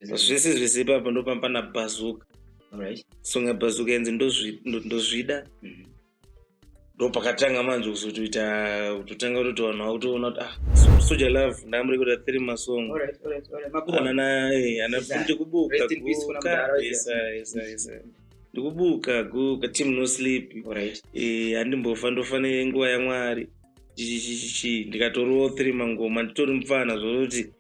Zvese zvese ipapo ndopamba Bazooka. Song yaBazooka yanzi Ndozvida. Ndopakatanga manje kuzotoita kutotanga kutoti vanhu vakutoona kuti, ah, Soul Jah Love ndakamborekoda three masong. Anana ana Ndikubuka Guka, yesa, Ndikubuka Guka, Team No Sleep, Handimbofa Ndofa Nenguva yaMwari, chichichichi. Ndikatorawo three mangoma nditori mupfana, zvototi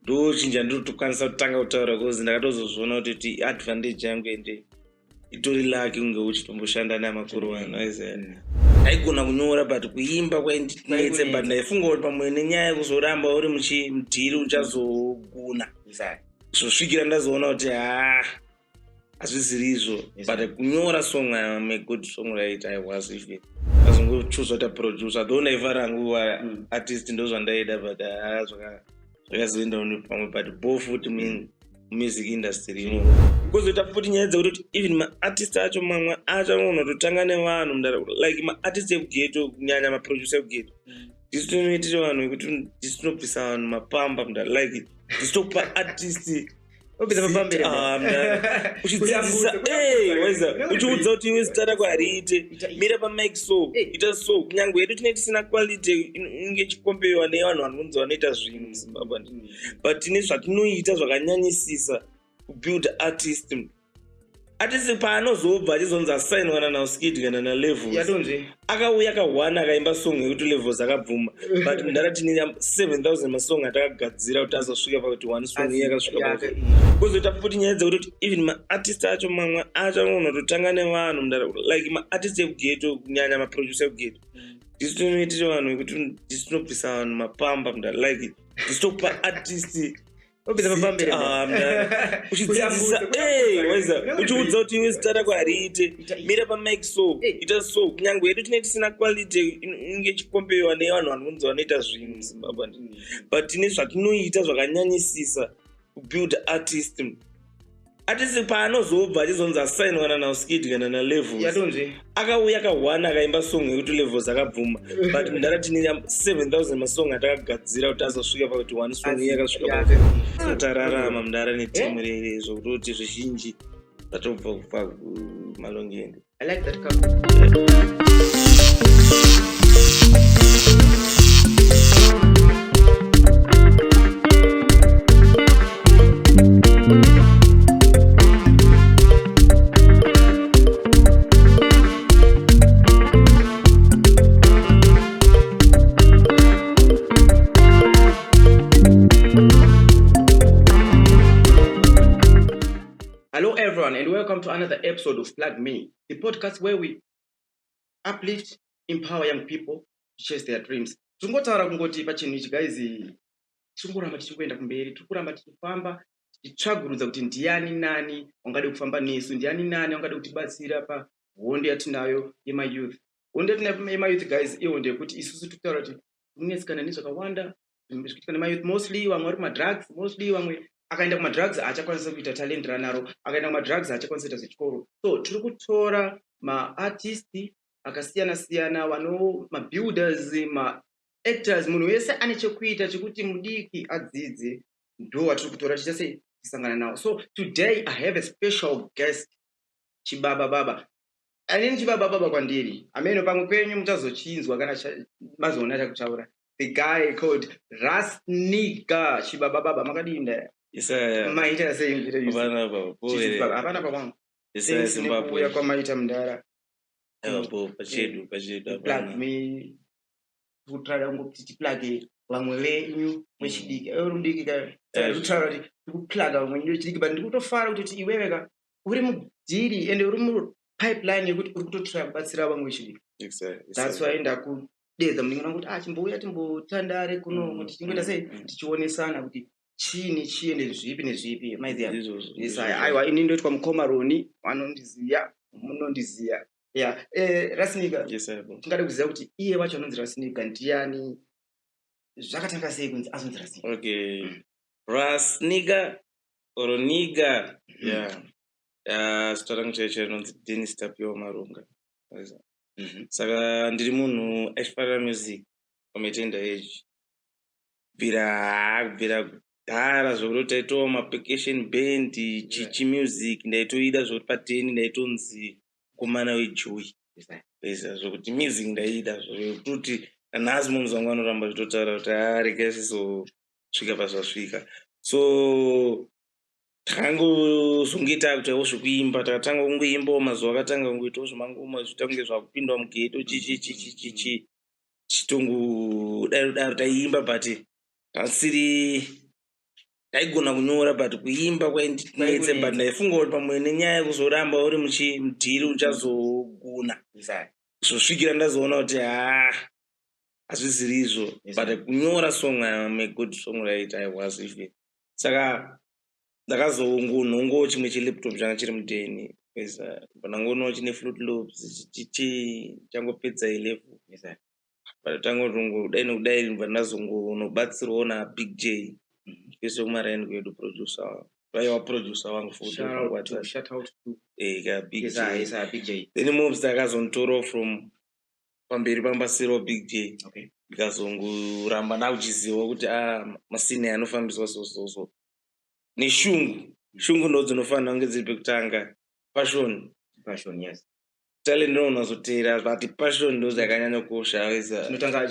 ndochinja ndinotokwanisa kutanga kutaura cause ndakatozozviona kuti advantage yangu ende itori lucky kunge uchitomboshanda neamakuru vanhu aiziva. Ndaigona kunyora but kuimba kwaindinetse, but ndaifunga kuti pamwe nenyaya yekuzoramba uri muchimudhiri uchazogona, zvosvikira ndazoona kuti ha, hazvisiri izvo. But kunyora song, I'm a good songwriter. I was even azongochuzwa kuita producer, though ndaifara hangu artist, ndo zvandaida, but ha, zvakazoendawo nepamwe. But bo futi music industry ino kwozoita futi nyaya dzekuti even maartist acho mamwe acho anogona nevanhu, like maartist ekugeto, kunyanya maproducer ekugeto. Tisu tinoitira vanhu vekuti tisu tinobvisa vanhu mapamba, like tisu tokupa artist. Ah, uchidzidzisa, uchiudza kuti iwe zita rako hariite, mira pamic, so ita so. Kunyange yedu tinenge tisina quality inge ichikombewa nevanhu vanonzi vanoita zvinhu muZimbabwe, but tine zvatinoita zvakanyanyisisa kubuild artist. Artist paanozobva achizonzi asainwa kana naUskid kana naLevels, akauya akahwana akaimba song yekuti Levels akabvuma, but mudhara tine 7000 masong atakagadzira kuti azosvika pakuti one song iye akasvika. Kwozoita futi nyaya dzekuti even maartist acho mamwe acho anogona kutotanga nevanhu, like maartist ekugeto, kunyanya maproducer ekugeto. Tisu tinoitira vanhu vekuti tisu tinobvisa vanhu mapamba, like tisu tokupa artist. Ah, uchidzidzisa, uchiudza kuti iwe zita rako hariite, mira pamic, so ita so. Kunyange yedu tinenge tisina quality inge ichikombewa nevanhu vanonzi vanoita zvinhu muZimbabwe, but tine zvatinoita zvakanyanyisisa kubuild artist. Artist paanozobva achizonzi asainwa kana naUskid kana naLevels, akauya akahwana akaimba song yekuti Levels akabvuma, but mudhara tine 7000 masong atakagadzira kuti azosvika pakuti one song iye akasvika. Tararama mudhara netimu rere, zvokutoti zvizhinji zvatobva kubva kumalongende. I like that cover. Hello, everyone, and welcome to another episode of Plug Me, the podcast where we uplift, empower young people to chase their dreams. Tingotaura kungoti pachinhu ichi, guys, tingoramba tichingoenda kumberi, tiri kuramba tichifamba tichitsvagurudza kuti ndiani nani wangade kufamba nesu, ndiani nani wangade kutibatsira pahondo yatinayo yemayouth. Hondo yatinayo yemayouth, guys, ihondo yekuti isusu tikutaura kuti kunetsekana nezvakawanda zvikuitika nemayouth. Mostly vamwe vari kumadrugs, mostly vamwe akaenda kumadrugs haachakwanisa kuita talent ranaro, akaenda kumadrugs haachakwanisa kuita zvechikoro. So tiri kutora maartist akasiyana siyana, vano mabuilders, maactors, munhu wese ane chekuita chekuti mudiki adzidze, ndo watiri kutora ticha sei tisangana nawo. So today I have a special guest, Chibaba Baba. Anini Chibaba Baba kwandiri ameno, pamwe kwenyu muchazochinzwa kana mazoona chakutaura. The guy called Rasniga Chibaba Baba. Makadinda? Maita sei? Hapana pamwangu nekuuya kwamaita, mudara. Pachedu, pachedu. Plug Me, kutaura kungoti tiplage vamwe venyu vechidiki. Uri mudiki ka, kutaura kuti tikuplaga vamwe venyu vechidiki, but ndikutofara kutoti iwewe ka uri mudhiri ende uri mupipeline yekuti uri kutotraya kubatsira vamwe vechidiki. That's why ndakudedza muningi wangu kuti, ah, chimbouya timbotandare kuno, kuti tingoita sei, tichionesana kuti chii nechii nezvipi nezvipi, maiziya. Aiwa, ini ndoitwa mukoma Roni, vanondiziya munondiziya ya. Rasnika, tingade kuziva kuti iye wacho anonzi Rasnika ndiani, zvakatanga sei kunzi azonzi Rasnika? Okay, Rasniga or Niga, yeah. Zita rangu chaicho rinonzi Denis Tapiwa Marunga. Saka ndiri munhu aifarira music from a tender age, kubvira Dhara zvokuti taitowa mapercussion band, chichi music ndaitoida zvokuti pateni ndaitonzi mukomana wejoy. Eza zvokuti music ndaida zvekuti nanhasi munhu wangu anoramba achitotaura kuti arega zvisosvika pazvasvika. So takangozonge takuitawo zvekuimba, takatanga kungoimbawo mazuva akatanga kungoitawo zvemangoma zviita kunge zvakupinda mughetto, chichi chichi chichi, chitongodaro daro taiimba, but tasiri taigona kunyora, but kuimba kwaindinetse, but ndaifunga kuti pamwe nenyaya yekuzoramba uri muchimudhiri uchazogona zvosvikira ndazoona kuti haa, hazvisiri izvo. But kunyora song, I'm a good songwriter, I was even. Saka ndakazongonhongawo chimwe chilaptop changa chiri mudheni, ndangonawo chine Fruity Loops, chichi changopedza A-level. Patanga kudai nekudai, bva ndazongonobatsirwawo naBig J, kwese kumaraini kwedu, producer, vaiva producer wangu futi. Big J. Then mobs akazonditorawo from pamberi pambasirawo Big J, ndikazongoramba ndakuchiziva kuti a masini anofambiswa so so so neshungu. Shungu ndo dzinofanira kunge dziri pekutanga, passion. Passion, yes. Talent inozoteera, but passion ndo dzakanyanya kukosha.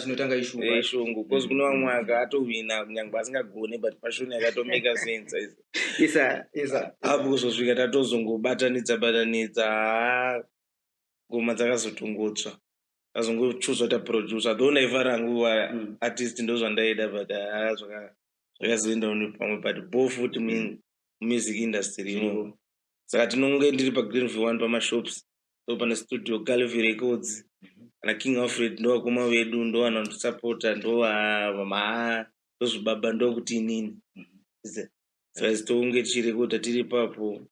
Chinotanga ishungu. Ishungu, because kune vamwe akatowina kunyange asingagone, but passion yakatomake sense. Isa isa. Apo kuzosvika tatozongobatanidza batanidza, haa, ngoma dzakazotongotsva, azongochuzwa taproducer, though ndaifara hangu artist, ndo zvandaida, but haa, zvakazoendawo nepamwe, but bo futi music industry imo. Saka tinonge ndiri paGreenville 1 pamashops, ndo pane studio Galvy Records kana King Alfred, ndo vakoma vedu, ndo vanhu vanotisapota, ndo ndozvibaba, ndokuti inini. Saka tonge tichirekodha tiri ipapo,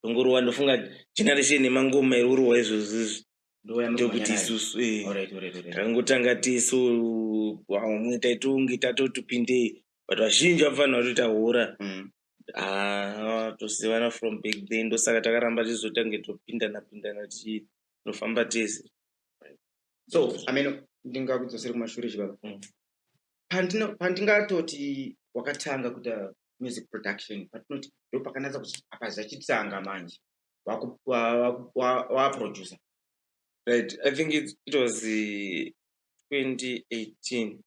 tongorowa. Ndofunga generation yemangoma iri kurohwa izvozvizvi ndokuti isusu takangotanga tisu, vamwe taitonge tatotipindei, but vazhinji vafanira kutoita hora. Tozivana from back then, ndosaka takaramba tichizotange topindana pindana, tichinofamba tese. So I mean, ndingakudzosere kumashure, chibaba. Pandingatoti wakatanga kuita music production, patinoti ndo pakanatsa kuti apa zvachitanga manje, waproducer? Right, I think it was 2018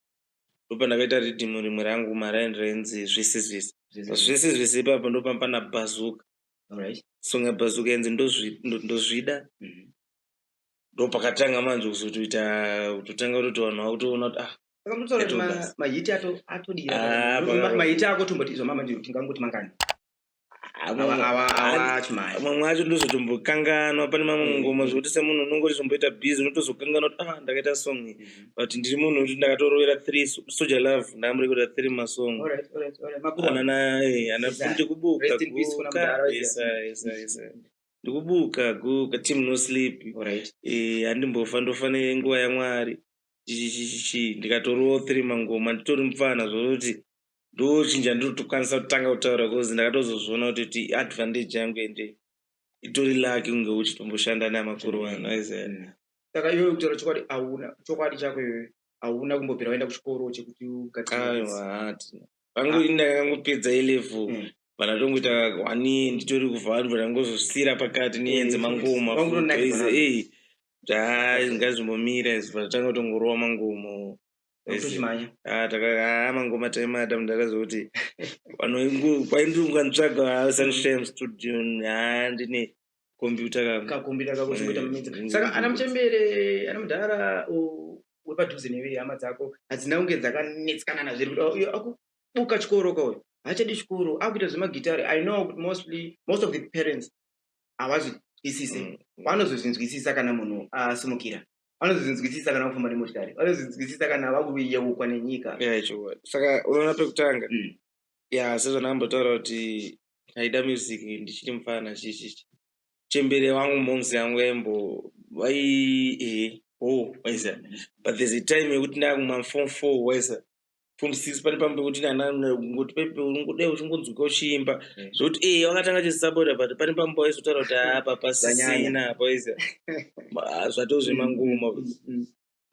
ndopandakaita riddim rimwe rangu maraini rainzi Zvese Zvese. Zvese Zvese ipapo ndopamba pana Bazuka. Song yaBazuka yanzi Ndozvida. Ndopakatanga manje kuzotoita kutotanga kutoti vanhu vakutoona kuti ah. Saka munotaura kuti mahiti atodira. Ah, mahiti ako tomboti izvo mama tingangoti mangani? Awa chimhanya. Mamwe acho ndozotombokanganwa. Pane mamwe ngoma zvokuti semunhu unongoti zomboita busy, unotozokanganwa kuti ah, ndakaita song iyi. But ndiri munhu wekuti ndakatorovera three Soja Love, ndakamborekodha three masong. Makuru. Anana ana ndikubuka. Rest in peace kuna guka mudhara. Yes, yes. Ndikubuka guka, Team No Sleep. Handimbofa ndofa nenguva yaMwari, chichichichi, ndikatorowa three mangoma nditori mupfana, zvokuti ndochinja ndinotokwanisa kutanga kutaura, cause ndakatozozviona kuti advantage yangu ende itori lucky kunge uchitomboshanda neamakuru vanhu aiziva. Saka iwewe, kutaura chokwadi, hauna chokwadi chako, iwewe hauna kumbobvira waenda kuchikoro chekuti ugadzire? Aiwa, hatina pangu. Ndakangopedza A-level. Pandatongoita one year nditori kuvhari, pandangozosiyira pakati neyenze mangoma. Wangotonakidzwa nazvo. Hai, ngazvimbomira izvi, pandatanga kutongorowa mangoma. Wakutochimhanya. Ah, mangoma taimada mundakazokuti vanhu kwaindi unganitsvaga Sunshine Studio, ha, ndine computer kangu. Kakombiyuta kako uchingoita mumidzi. Saka ana muchembere, ana mudhara wepadhuze newe, hama dzako hadzina kunge dzakanetsikana nazvo iri kuti, "Oh, uyo akubuka chikoro kauyu, haachadi chikoro, akuita zvemagitare"? I know kuti most of the parents havazvinzwisise. Vanozozvinzwisisa kana munhu asimukira, vanozozvinzwisisa kana kufamba nemotikari, vanozozvinzwisisa kana vakuyeukwa nenyika. Yeah, chokwadi. Saka unoona pekutanga, ya, sezvandambotaura kuti ndaida music ndichiri mufana, chichichi chembere wangu, moms yangu yaimbo vai oh, waiziva, but there's a time yekuti ndakuma form 4, waiziva, form 6, pane pamwe pekuti ngoti pepe ungodai uchingonzwika uchiimba, zvokuti vakatanga chisapota, but pane pamwe waizotaura kuti apa pasisina apa, waiziva, zvatozvemangoma,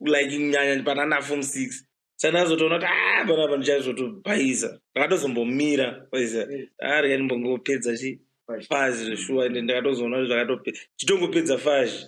like nyanya panana form 6. Saka ndazotoona kuti a panapa ndichazotobhaisa. Ndakatozombomira waiziva, a rega ndimbongopedza chi fazi zveshuwa. Ende ndakatozoona kuti zvakatope chitongopedza fazi.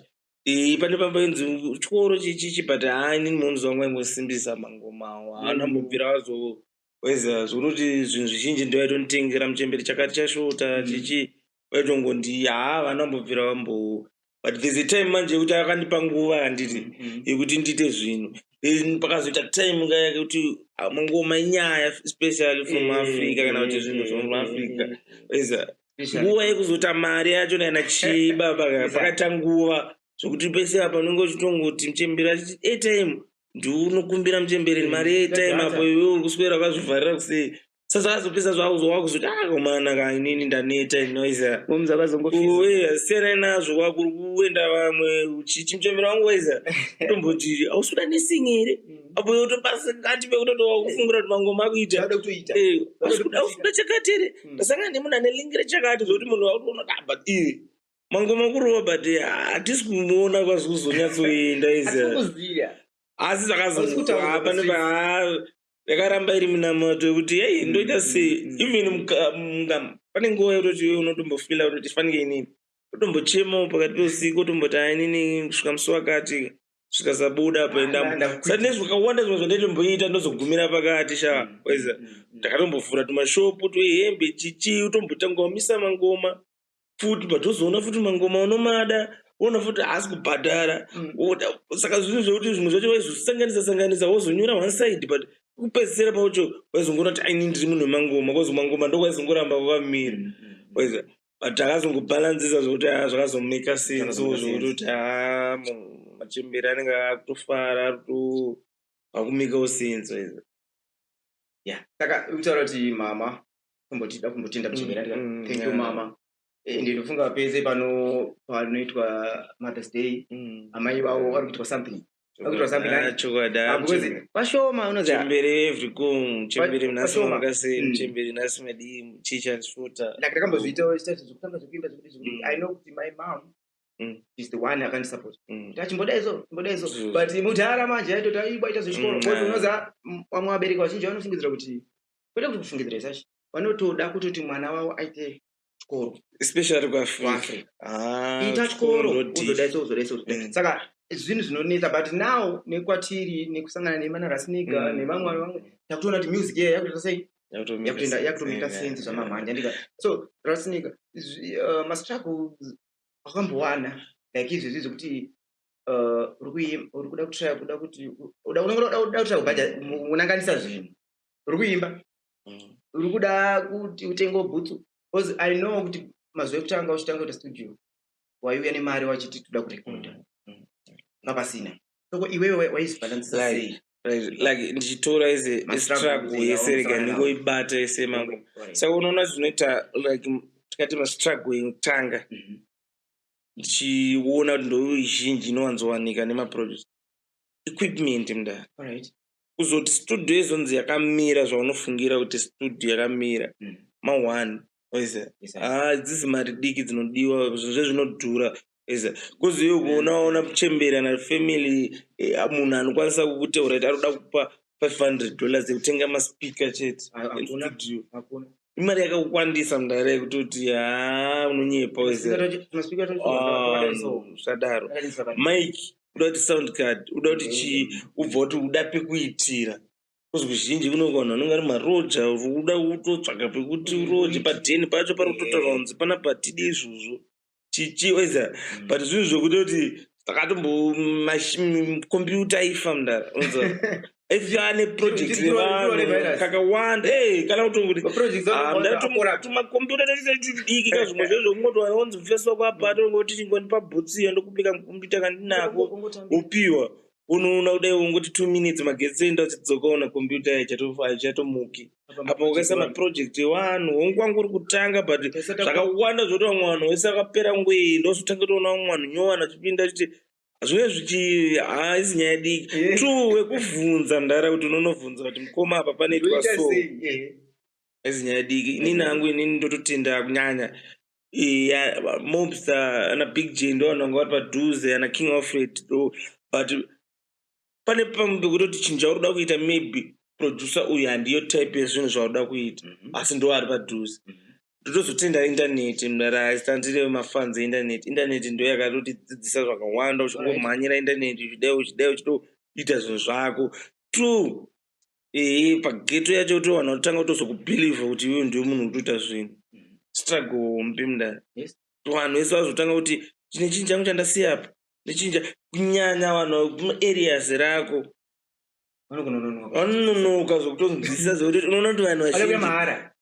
Pane pambainzi chikoro chichichi, but haa, inini muonzi wangu aingosimbisa mangomawo, haana mbobvira wazo waiziva, zvekutoti zvinhu zvizhinji ndovaitonditengera muchemberi, chakati chashota chichi vaitongondi haa vana mbobvira vambo. But there's a time manje yekuti akandipa nguva, handiti, yekuti ndiite zvinhu. Then pakazoita time kaya yekuti mangoma inyaya, especially from Africa, kana kuti zvinhu from Africa, waiziva, nguva yekuzoita mari yacho kana chii baba ka, pakaita nguva zvokuti pese apa unenge uchitongoti muchemberi achiti airtime, ndiunokumbira muchemberi mari yeairtime, apo iwe uri kuswera wakazvivharira kusei. Sasa zvakazopesa zvakuzo wakuzoti akomana ka, inini ndaneta inoisa. Momzi akazongofisa. Uwe siyanai nazvo, kwakuri kuenda vamwe chimuchemberi wangu waiza tomboti ausuda nursing here, apo iwe utopasi pekutoti wakufungira kuti mangoma akuita. Zvada kutoita. Ausuda chakati here, ndasangana nemunhu ane link rechakati, zvokuti munhu wakutoona kuti, ah, but iwe mangoma kurova, but hatisi kumuona kwazi kuzonyatsoenda izi. Asikuziya. Asi Asi kutaura zvakazopane yakaramba iri minamato yekuti hei, ndoita sei? Even pane nguva yekutoti iwe unotombofila kuti fanike inini utombochemawo pakati peusiku, utomboti hai, inini kusvika musi wakati zvikasabuda Ah, paenda ndakuita. sati nezvakawanda zvimwe zvandaitomboita, ndozogumira pakati sha waiza. Ndakatombovhura tumashopu twehembe chichi, utombotanga wamisa mangoma futi, but wozoona futi mangoma unomada, woona futi haasi kubhadhara. Saka zvinhu zvekuti zvimwe zvacho waizosanganisa sanganisa, wozonyora one side, but kupedzisira pacho waizongoona kuti aini ndiri munhu wemangoma, kwazi mangoma ndokwaizongoramba kwakamira waiza. But akazongobhalansisa zvokuti haa, zvakazomeka sense. Zvakazomeka Zvokuti kuti haa, machembere anenge akutofara, arito akumekawo sense waiza. Yeah, saka utaura kuti mama kumbotida kumbotenda muchemberi. Thank you, mama. Ndinofunga pese pano panoitwa Mother's Day, amai vavo vari kuitwa something, vari kuitwa something. Ah, chokwadi. Ah, because vashoma unoziva. Chembere every go, chembere nhasi Vashoma. makasei? Chembere nhasi madii, chichasvota? Like ndakambozviitawo chita zvekutanga zvekuimba zvekuti zvekuti I know kuti my mom is the one akandisupport. Achimboda izvo, chimboda izvo. But mudhara manje aitoti aiba ita zvechikoro. Because unoziva vamwe vabereki vazhinji vanofungidzira kuti, kwete kuti kufungidzira isachi, vanotoda kutoti mwana wavo aite chikoro. Especially kuAfrica. KuAfrica. Ah, Ita chikoro, ndo uzoda iso, uzoda iso, uzoda. Saka zvinhu zvinonetsa, but now nekwatiri nekusangana nemana Rasniga nevamwe vamwe, takutoona kuti music iya yakuita sei, Yakutomeka yakutoenda sense, yakutomeka sense zvamamhanja ndika. So Rasniga, mastruggles akambowana like izvezvi zvekuti uri kuda kutraya kuda kuti unenge uda kutraya kubhaja unanganisa zvinhu, uri kuimba, uri kuda kuti utengewo bhutsu, because I know kuti mazuva ekutanga uchitanga kuita studio waiuya nemari wachiti toda kurekodha, papasina. Soko iwewe waizvibhalansisa sei? Right, like ndichitora ise Ma-struggles, struggle yese, rega wamusangana nawo. ndingoibata yese mangu. Saka unoona zvinoita like tikati mastruggle ekutanga, ndichiona kuti ndo zhinji inowanzowanika nemaproducer, equipment mudara. Kuzoti studio izonzi yakamira zvaunofungira kuti studio yakamira, ma1 oiza. Ah, dzisi mari diki dzinodiwa, zvinhu zvezvinodhura oiza, kuzi iwe kuonaona chembera nafamily, munhu anokwanisa kukutaura kuti ari kuda kupa $500 ekutenga maspeaker chete Hakuna. estudio. Hakuna. Imari yakawandisa mudare yekutoti ha, unonyepa oiza. Maspeaker Ah, zvasadaro, mic, uda kuti sound card, uda kuti chii, ubva kuti uda pekuitira, kuzi kuzhinji kuno vanhu vanonge vari maroja, uda kutotsvaga pekuti uroje padheni pacho pari kutotaura kunzi panapa hatidi izvozvo chichi oiza. But zvinhu zvekutoti takatombo computer ifa mudara, unzwa, if ane project revanhu kakawanda, kana kutongoti tumakombiyuta tudiki ka, zvimwe zvezvo kungoti wanzi mufesi wako apa tongoti chingondipa bhutsu iyo, ndokupika mukombiyuta kandinako, upiwa, unoona kudai ungoti 2 minutes magetsi enda, uchidzoka una kombiyuta haichatomuki. Apa ukaisa maproject evanhu, hongu wangu uri kutanga, but zvakawanda zvoti vamwe vanhu vese vakapera ngwee, ndozotanga toona vamwe vanhu nyowani vachipinda chiti zvinenge zvichi haisi nyaya diki. Two, wekuvhunza mudara, kuti unonovhunza kuti mukoma apa panoitwa so, haisi nyaya diki. Inini hangu inini ndototenda kunyanya Mobster ana Big J, ndo vanhu vanga vari padhuze, ana King Alfred, but Pane pamwe pekutoti chinhu chauri kuda kuita, maybe producer uyu handiyo type yezvinhu zvauri kuita, asi ndo ari padhuze. Ndotozotenda indaneti, mdarasitandire mafans eindaneti. Indaneti ndo yakatotidzidzisa zvakawanda. Uchingomhanyira indaneti, uchidai, uchidai, uchitoita zvinhu zvako. True, ehe, paghetto yacho kuti vanhu vatotanga kutozokubhilivha kuti iwewe ndiwe munhu ukutoita zvinhu. Struggle hombe, mudara. Vanhu vese vazotanga kuti chine chinhu changu chandasiya apa nechinja, kunyanya vanhu vekuareas rako vanononoka zvokutonzwisisa, zvekuti unoona kuti vanhu vazhinji mahara.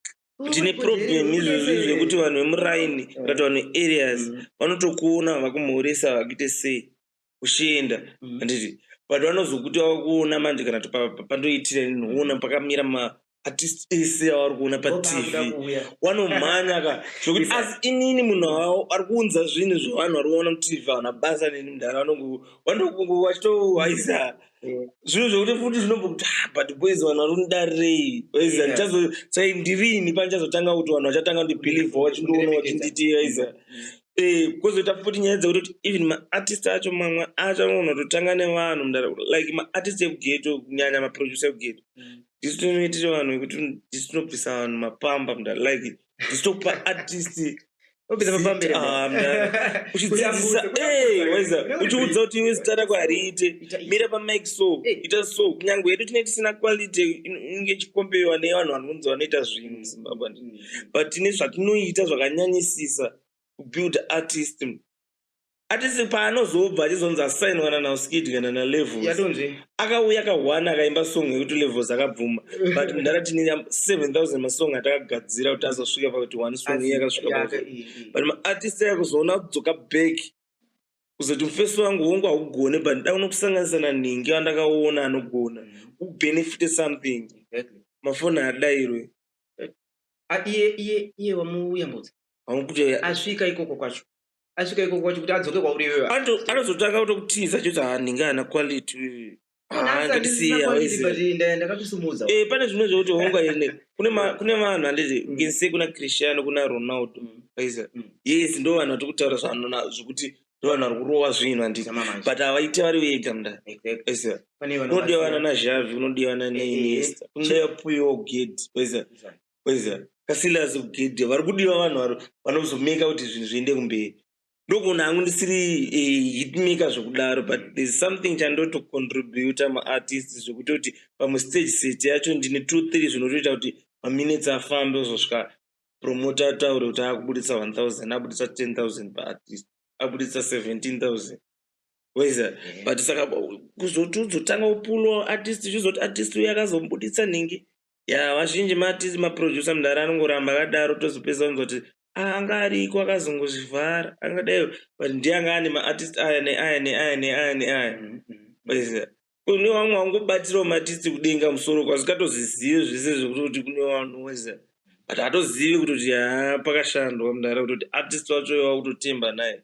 Tine problem izvozvi zvekuti vanhu vemuraini kana kuti vanhu veareas vanotokuona, vakumhoresa, vakuite sei, uchienda, handiti? But vanozokuti vakuona manje, kana kuti pandoitira inini, pakamira maartist ese avari kuona paTV, vanomhanya ka zvokuti. Asi inini munhu wavo ari kuunza zvinhu zvevanhu vari kuona muTV havana basa neni, mudhara. Vanongo vachitowaisa zvinhu zvekuti futi zvinobva kuti, "Ah, but boys, vanhu vari kundidarirei?" Waiza? Ndichazo sai ndirini pandichazotanga kuti vanhu vachatanga kundibhilivha, vachindiona, vachinditi, waiza? Kwozoita futi nyaya dzekuti even maartist acho, mamwe acho anogona kutotanga nevanhu, mudhara, like maartist ekughetto, kunyanya maproducer ekughetto. Ndisu tinoitira vanhu vekuti ndisu tinobvisa vanhu mapamba, mudhara, like ndisu tokupa artist. Obvisa mapamba here? Ah, mudhara, uchidzidzisa, waiza, uchiudza kuti iwe zita rako hariite, mira pamic so, ita so. Kunyange yedu tinenge tisina quality inenge ichikombewa nevanhu vanonzi vanoita zvinhu muZimbabwe, but tine zvatinoita zvakanyanyisisa kubuild artist. Artist paanozobva achizonzi asainwa naNowskid kana naLevels, Yatonzve. akauya kahwana, akaimba song yekuti Levels akabvuma, but mudhara, tine 7000 masong atakagadzira kuti azosvika pakuti one song iye akasvika pakuti. But maartist aya kuzoona kudzoka back kuzoti mufesi wangu, hongu, haugone, but ndida kunokusanganisa nanhingi wandakaona anogona ubenefite something. Mafoni haadayirwe. Iye wamuyambudza. Kuti asvika ikoko kwacho, asvika ikoko kwacho, kuti adzoke kwauri iwewe. Anozotanga kutokutiza achiti, "Ha, nhingi haana quality." Ah, ngatisiye, hawezi. Ndakatosimudza. Pane zvimwe zvekuti honga ine kune vanhu, handiti? Ngense kuna Cristiano, kuna Ronaldo, aiza? Yes, ndo vanhu vari kutaura zvekuti ndo vanhu vari kurova zvinhu, handiti? But havaiti vari vega, mudhara, aiza? Kunodiwa vana naXavi, kunodiwa naIniesta, kunodiwa Puyol gate, aiza? Aiza? Casillas kugate, vari kudiwa vanhu vari vanozomeka kuti zvinhu zviende kumberi. Ndogona hangu ndisiri hitmaker zvekudaro, but there's something chandotocontributa maartist, zvekutoti pamwe stage set yacho ndine two three zvinotoita kuti maminutes afambe, kuzosvika promoter ataure kuti akubuditsa 1000, abuditsa 10,000 paartist, abuditsa 17,000, waiza? But saka kuzoti uzotanga kupulwa artist, chizoti artist uyu akazomubuditsa nhingi ya, vazhinji maartist, maproducer, mudhara, anongoramba akadaro. Tozopedza kunzwa kuti, "Ah, anga ariko, akazongozvivhara, angadai, but ndiye anga ane maartist aya neaya neaya neaya neaya," waiza? Kune vamwe vangobatirawo maartist kudenga musoro kwasikatozizive zvese zvekutoti kune vanhu, waiza? But hatozivi kutoti ha, pakashandwa, mudhara, kutoti artist wacho wakutotemba naye,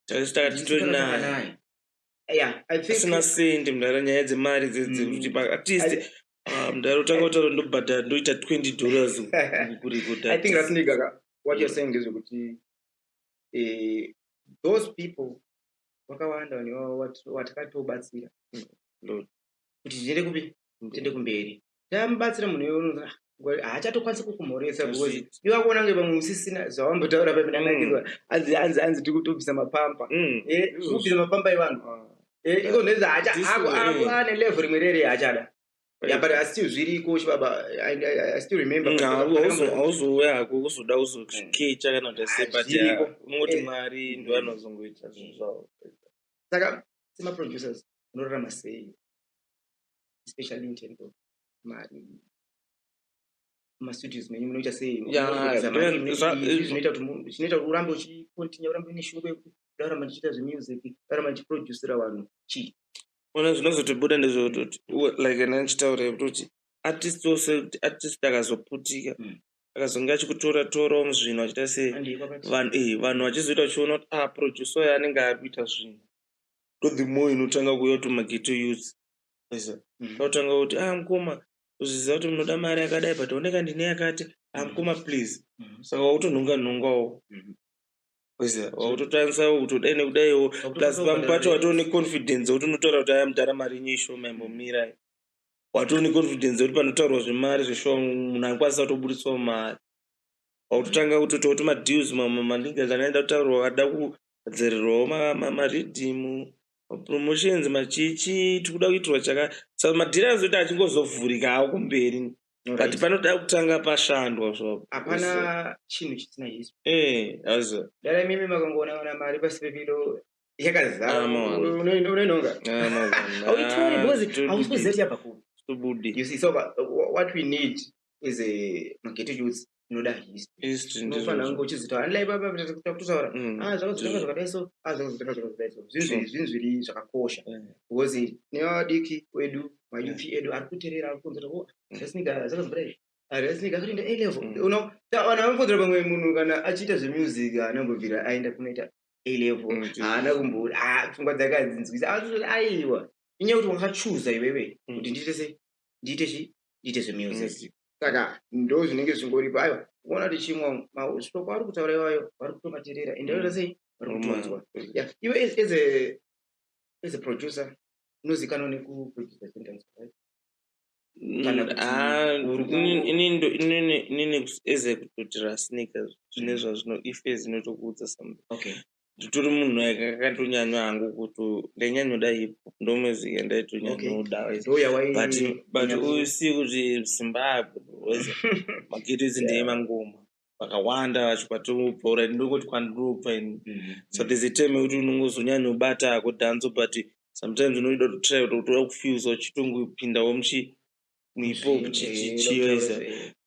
takati titori naye. Yeah, I think Asina sendi, mudhara, nyaya dzemari dzedzi kuti paartist, ah, mudhara, utanga kutaura ndobhadhara, ndoita $20 kurekodha. I think Rasniga, what you're saying ndezvekuti those people vakawanda, vanhu ivavo watakatobatsira Lord. kuti tiende kupi, tiende kumberi. Tamubatsira munhu iwe, unonzi, "Ah, haachatokwanisi kukumhoresa," because iwe akuona kunge pamwe usisina zvawambotaura pamwe. Ndanakidzwa, anzi tiri kutobvisa mapamba. Izvozvo. Kubvisa mapamba evanhu. Iko ndezi Ndisu, ane level rimwe rere haachada. Yeah, but I still zviriko, chibaba. I still remember. Hauzouya hako kuzoda kuzoskecha kana kuti sei, but Zviriko. unongoti Mwari ndo anozongoita zvinhu zvavo. Saka semaproducers unorarama sei, especially in terms of mari? Mumastudios menyu munoita sei? Ya, Munoita mari, zvinoita kuti zvinoita kuti urambe uchicontinue, urambe une shungu yekuti ndaramba ndichiita zvemusic, ndaramba ndichiproducira vanhu, chii? Ona, zvinozotobuda ndezvekutoti like ana ndichitaura yekutoti artist wose, kuti artist akazoputika, akazonge achikutora torawo muzvinhu, achiita sei, Handei kwakati. vanhu vachizoita vachiona kuti, ah, producer uyu anenge ari kuita zvinhu, ndo the more inotanga kuuya kuti maghetto youths. Totanga kuti, "Ah, mukoma, uzviziva kuti munoda mari yakadai, but oneka ndine yakati. Ah, mukoma, please." Saka wakutonhonga nhongawo. Oziva, wakutotangisa kutodai nekudaiwo, plus pamwe pacho watoo neconfidence yekuti unotaura kuti, "Aya mudhara, mari yenyu ishoma, imbomirai." Watoo neconfidence yekuti panotaurwa zvemari zveshuwa munhu anokwanisa kutoburitsawo mari. Wakutotanga kutoitawo tumadeals, maningi anaenda kutaurwa, ada kugadzirirawo mariddim, mapromotions, machichi, tikuda kuitirwa chaka. Saka madhiri anozoita achingozovhurika hawo kumberi, but panoda kutanga pashandwa zvapo. Hapana chinhu chisina history. Azo. Dai mimi makangoona ona mari pasi pepilo yakazara, Ah, man. unoinonga, hauitori because hausi kuziva kuti yabva kupi. Tobudi. You see, so what we need is a maghetto youths inoda history. History. Unofanira Ndizvozvo. kunge uchizitaura, unlike baba kutotaura, "Ah, zvakazotanga zvakadai so, ah, zvakazotanga zvakadai so." Zvinhu zviri zvakakosha because nevadiki wedu, mayouth edu ari kuteerera, ari kukonzera, "Oh, Rasnika zvakazodai, Rasnika akutoenda A level." Vanhu vanokonzera, pamwe munhu kana achiita zvemusic haanambobvira aenda kunoita A level, haana kumbo pfungwa dzake hadzinzwisa. Aiwa, inyaya yekuti wakachuza iwewe kuti ndiite sei, ndiite chi, ndiite zvemusic. Music. Saka ndo zvinenge zvingoripo. Aiwa, kuona kuti chimwe mashoko ari kutaura iwayo vari kutomateerera, ende vanoita sei, vari kutonzwa. Yeah, iwe as a producer unozikanwa nekuproducer sentence, right? Kana kuti Ah, inini eze kutoti Rasnika zvine zvazvino ife zvinotokuudza something. Nditori munhu akatonyanya hangu kuti ndainyanyoda hip hop, ndo music yandaitonyanyoda. Ndo yawai. But usi kuti Zimbabwe maghetto idzi ndeyemangoma vakawanda vacho kwatobva, ura ndokoti kwandinobva ini. So there's a time yekuti unongozonyanyobata hako dancehall, but sometimes unoida kutry kuti utoda kufusa uchitongopindawo muchi muhip hop chichichiweza,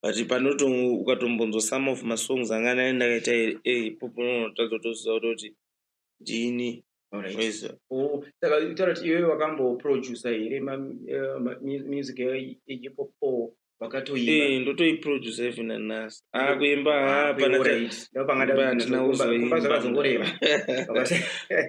but panoto ukatombonzwa some of masongs anga nai ndakaita ehip hop, unotadza kutoziva kutoti ndini. Weza. Oh, saka utaura kuti iwewe wakamboproducer here music yehip hop or wakatoimba? Ndotoiproducer even nanhasi. Kuimba hapana. Ndopangada. Handina kumba kuzoimba. Zvakazongoreva.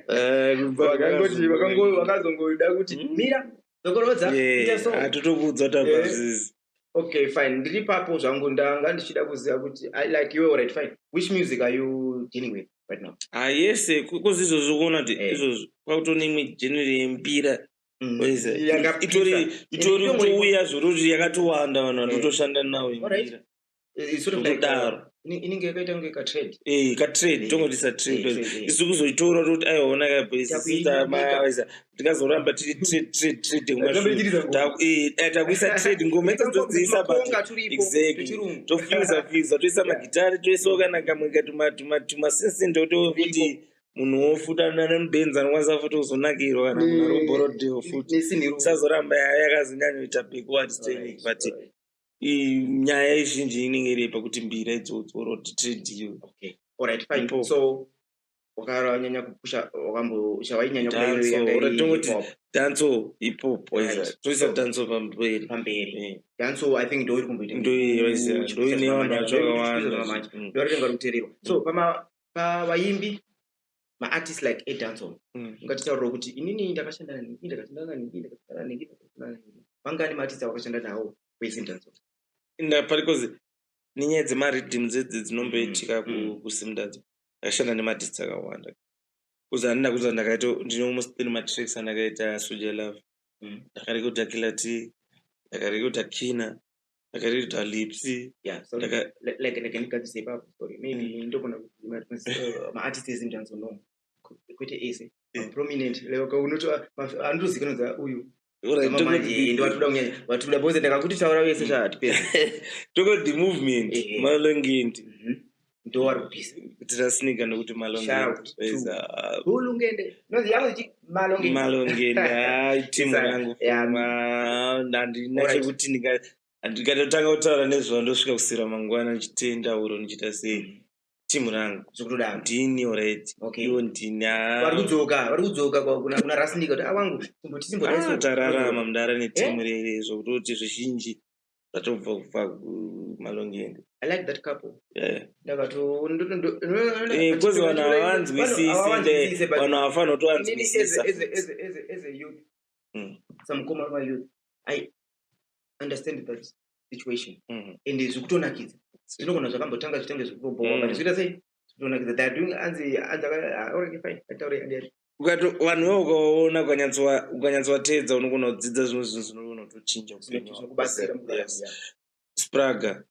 Kuimba Vakangoti kwakazongoreva. Vakazongoda kuti mira, dzokorodza, ita so. Hatotokuudza kuti apazizi. Okay, fine, ndiri papo zvangu. Ndanga ndichida kuziva kuti like iwe, alright, fine, which music are you dealing with right now? Yese, kuzi izvozvo kuona kuti izvozvo kwakutone imwe genre yembira. Waiza. Yakapisa. Itori Itori kutouya zvoroti yakatowanda, vanhu vanotoshanda nawo Alright. imbira. It's sort of like Kutodaro. Inenge yakaita kunge katrade. Katrade, tongotisa trade. Trade, eh. Isu kuzoitora toti aiwaona. Takuinyika. Tikazoramba tiri trade, trade, trade Rambe kumashure. ichiriza ngoma. Takuisa trade ngoma idzodziisa, but Makonga turipo, Exactly. twechirungu. Tofusa fusa, toisa magitari, toisawo kana kamwe tumasinsindo tokuti munhu wofuta nemubenzi anokwanisa futi kuzonakirwa, kana munhu ari kuBorodale futi. Nesinhiru. Isazoramba yakazonyanyoita backward standing, but nyaya izhinji inenge iri pakuti mbira idzodzo or trade iyo. Okay, alright, fine. Hip hop. So wakanyanya kupusha, wakambo chawainyanya kuda iyoyo Dancehall, yanga iri tongoti hip hop. Dancehall, hip hop, waiza. Toisa dancehall pamberi. Pamberi. Dancehall, I think ndo iri kumboita Ndo iyo, waiza. Ndo ine vanhu vacho vakawanda. Zvamanje ndo rinenge ri kuteererwa. So pama pavaimbi, maartist like edancehall, ungatitaurira kuti inini ndakashanda nanhingi, ndakashanda nanhingi, ndakashanda nanhingi, ndakashanda nanhingi, vangani maartist awakashanda nawo weZimdancehall? Because nenyaya dzemariddim dzedzi dzinomboitika kuZimdancehall, ndakashanda nemaartist akawanda, kuzi handina kuzi ndakaita, ndine almost three matracks andakaita Soul Jah Love. Ndakarekodha Killer T, ndakarekodha Kina, ndakarekodha Lipsy. Yeah, so like ndigadzise ipapo, sorry, maybe ndogona kuti maartist eZimdancehall, no, kwete ese, prominent, like unoto anotozikanwa za uyu. Alright, Ndo vatoda kunyanya, vatoda, because ndakakuti taura vese zvahatipedza. Tokoti the movement, Malongende. Ndo vari kupisa. Kuti Rasnika nokuti Shout Malongende. to Waiza, Hulungende nozi yangu Malongende. Malongende, hai, timu rangu. Yeah. Handina chekuti ndikatotanga kutaura nezvawo ndosvika kusira mangwana ndichitenda uro ndichiita sei, timu rangu. Zvekutodaro. Ndini, alright. Iwo ndini, ah. Vari kudzoka, vari kudzoka kuna Rasnika kuti awangu timboti timbodai. Ah, tararama mudara netimu rere zvokutoti zvizhinji zvatobva kubva kuMalongende. I like that couple. Ndakato Because vanhu havanzwisisi, havanzwisisi, but vanhu havafanira inini kutovanzwisisa. As a youth, samukoma wemayouth, I understand that situation. Ende zvikutonakidza, zvinogona zvakambotanga zvitange zvikutobowa, but zvinoita sei. Zvinonakidza. They are doing anzi anzi alright, fine, ataure andiyati. Ukato vanhu ivo ukawaona, ukanyatsovateedza, unogona kudzidza zvimwe zvinhu zvinogona kutochinja upenyu hwako. Zvinokubatsira mukurarama. Yes. Spraga,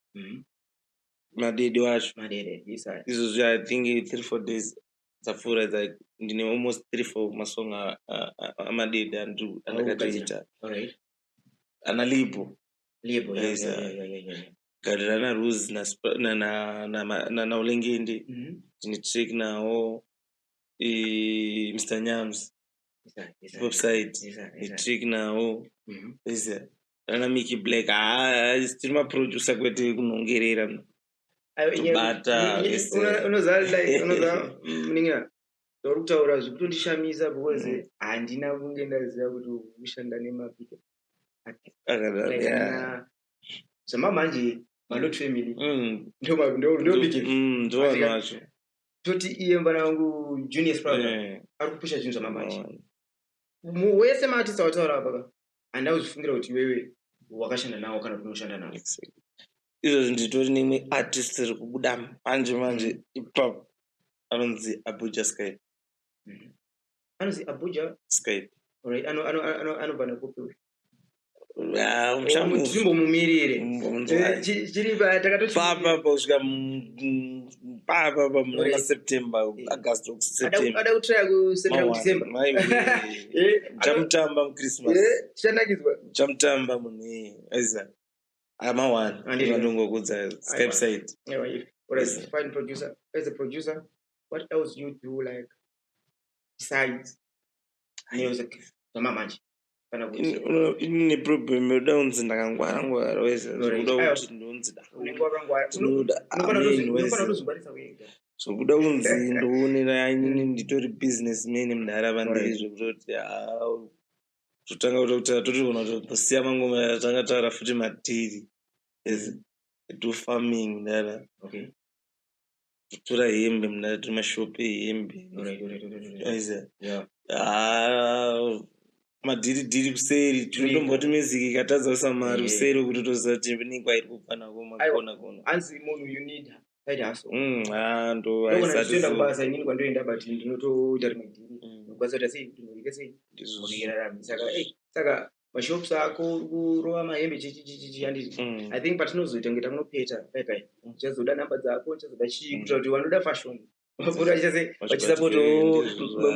Madede wacho. Madede, yes, I. Izvozvi I think 3-4 days dzapfuura, like ndine almost 3-4 masong aMadede andakatoita. Ana Libo. Lebo, yeah, Yes, Garira naRose naUlengende. Ndine track nawo Mr Nyams. Website. Netrack nawo. Yes, ana Mickey Black. Haa, tiri maproducer, kwete kunongerera. Tobata, yes. Unoziva, like, unoziva, munin'ina, zvauri kutaura zvikutondishamisa because handina kunge ndaziva kuti kushanda nemabig Akadaro, like, zvamamanje Malot family ndo big. Ndo vanhu vacho. Toti iye mwana wangu Junior Spraga ari kupusha zvinhu zvamamanje. Wese maartist awataura apa ka, handina kuzvifungira kuti iwewe wakashanda nawo kana kuti unoshanda nawo. Exactly. Izvozvi nditori neimwe artist iri kubuda manje manje ipapo, anonzi Abuja Skype. Anonzi Abuja Skype. Alright, anobva nekupi? Ah, Timbomumirire. Chiri takatoti papa kusvika papa muna September, August, September. Ada kutraya kusendera kuDecember. Chamutamba muChristmas. Tichanakidzwa. Chamutamba munhu aiza ama1. Handiti. Andongokudza Skype side. Anyway, alright, Yes. fine, producer. As a producer, what else you do, like, besides music? Zvamamanje. Kana kuti Ine problem yoda kunzi ndakangwara ngwara wese, zvokuda Aiwa. kuti ndonzi Unenge wakangwara. Tinoda Unofana amen unofana wese. kutozvingwarisa wega. Zvokuda kunzi ndoonera inini nditori businessman mudhara pandiri, zvekutoti haa, totanga kutokutaura, totogona kutosiya mangoma, tanga taura futi madhiri. As do farming mudhara. Totora hembe mudhara, tiri mashopu ehembe. Aiza. Haa, madhiri dhiri kuseri, tinotomboti music ikatadza kuisa mari kuseri, kuti toziva kuti inenge iri kubva nako makona kona. Anzi munhu you need side hustle. Haa, ndo Ndogona haisati ndichitoenda kubasa inini kwandoenda, but ndinotoita rimwe dhiri. Ndokwanisa kuita sei kuti mhuri ite sei? Ndizvozvo. Mhuri irarame. Saka saka mashops ako uri kurova mahembe chichichichi, handiti? I think patinozoita kunge takunopeta pai pai, ndichazoda namba dzako, ndichazoda chii, kuitira kuti vanoda fashion vapota vachase vachisapotawo Ndizvozvo.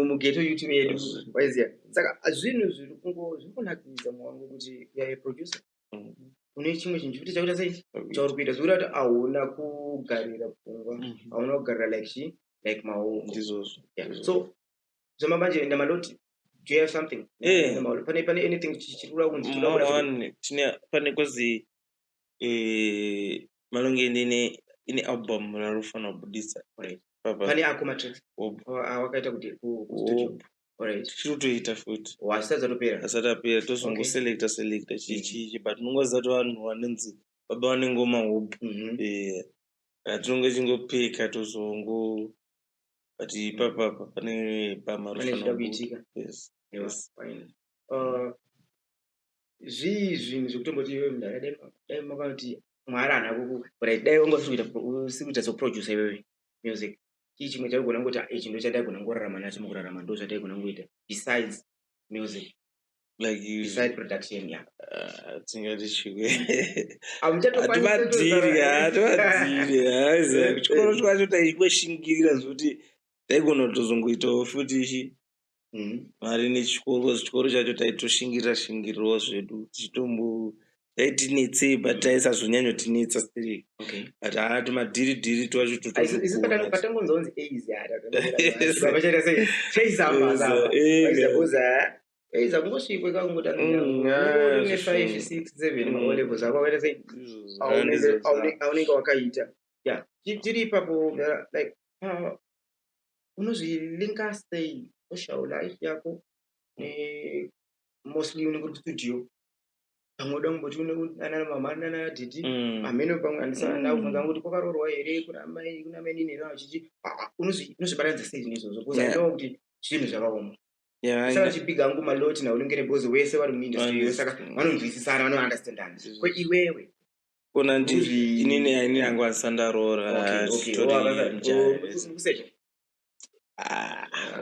mughetto youth yedu. Ndizvozvo. Waiziya, saka zvinhu zviri kungo zviri kunakidza mwangu kuti you are a producer, une chimwe chinhu chikuti chakuita sei chauri kuita, zvikuita kuti hauna kugarira pfungwa, hauna kugarira like chi like maoko. Ndizvozvo. Yeah. Ndizvozvo. So zvamabanje naMaloti, do you have something? Pane anything chiri kuda kunzi tinoda kuda One, tine pane kozi Malongeni ine album rarufanira kubudisa. Papa. Pane ako matracks Hope. awakaita kuti kustudio? Hope. Alright. Tichiri kutoita futi. Wasati atopera? Asati apera, tozongoselecta selecta chii chii, but unongoziva kuti vanhu vanonzi baba vane ngoma hope. Tinonge chingopeka tozongo, but ipapapa pane bama Pane rofanira zvida kubuda. kuitika. Yes. Yeah, Yes. fine. Zvii zvinhu zvekutomboti iwewe mudhara, dai makati Mwari haana kuku, right, dai wanga usiri kuita sekuproducer iwewe music, chii chimwe chaigona kungoti, "Ah, ichi ndo chandaigona kungorarama nacho mukurarama, ndo zvandaigona kungoita besides music"? Like Beside production, yeah. Tingati chikwe Hamuchatokwanisa hatimadhiri. Hatimadhiri aiza kuchikoro kwacho taikweshingirira zvekuti taigona kutozongoitawo futi ichi mari nechikoro. Chikoro chacho taitoshingirira shingirirawo zvedu, tichitombo taitinetsei, but taisazonyanyotinetsa stereki. But haa, tumadhiri dhiri twacho Isu totozvikona. patangonzwa kunzi aizi, vachaita sei, chaizamba zamba because aiza kungosvikwe Yeah, kangotane sure. 5 6 7 ma O levels ako akaita sei aunenge wakaita, yeah. Tiri ipapo, like, unozvilinka sei social life yako ne mostly unenge uri kustudio, pamwe uda kumboti nana mama nana dhidhi, hameno pamwe handisana kubvunza kuti kwakaroorwa here, kuna mai, kuna mai nini here vachichi. Unozvibatanidza sei zvinhu izvozvo? Because I know kuti zvinhu zvakaoma. Saka chibiga hangu Maloti naUlengere because wese vari muindustry, saka vanonzwisisana, vanounderstandana. Ko iwewe? Kona inini inini yangu asandaroora. Kusecha.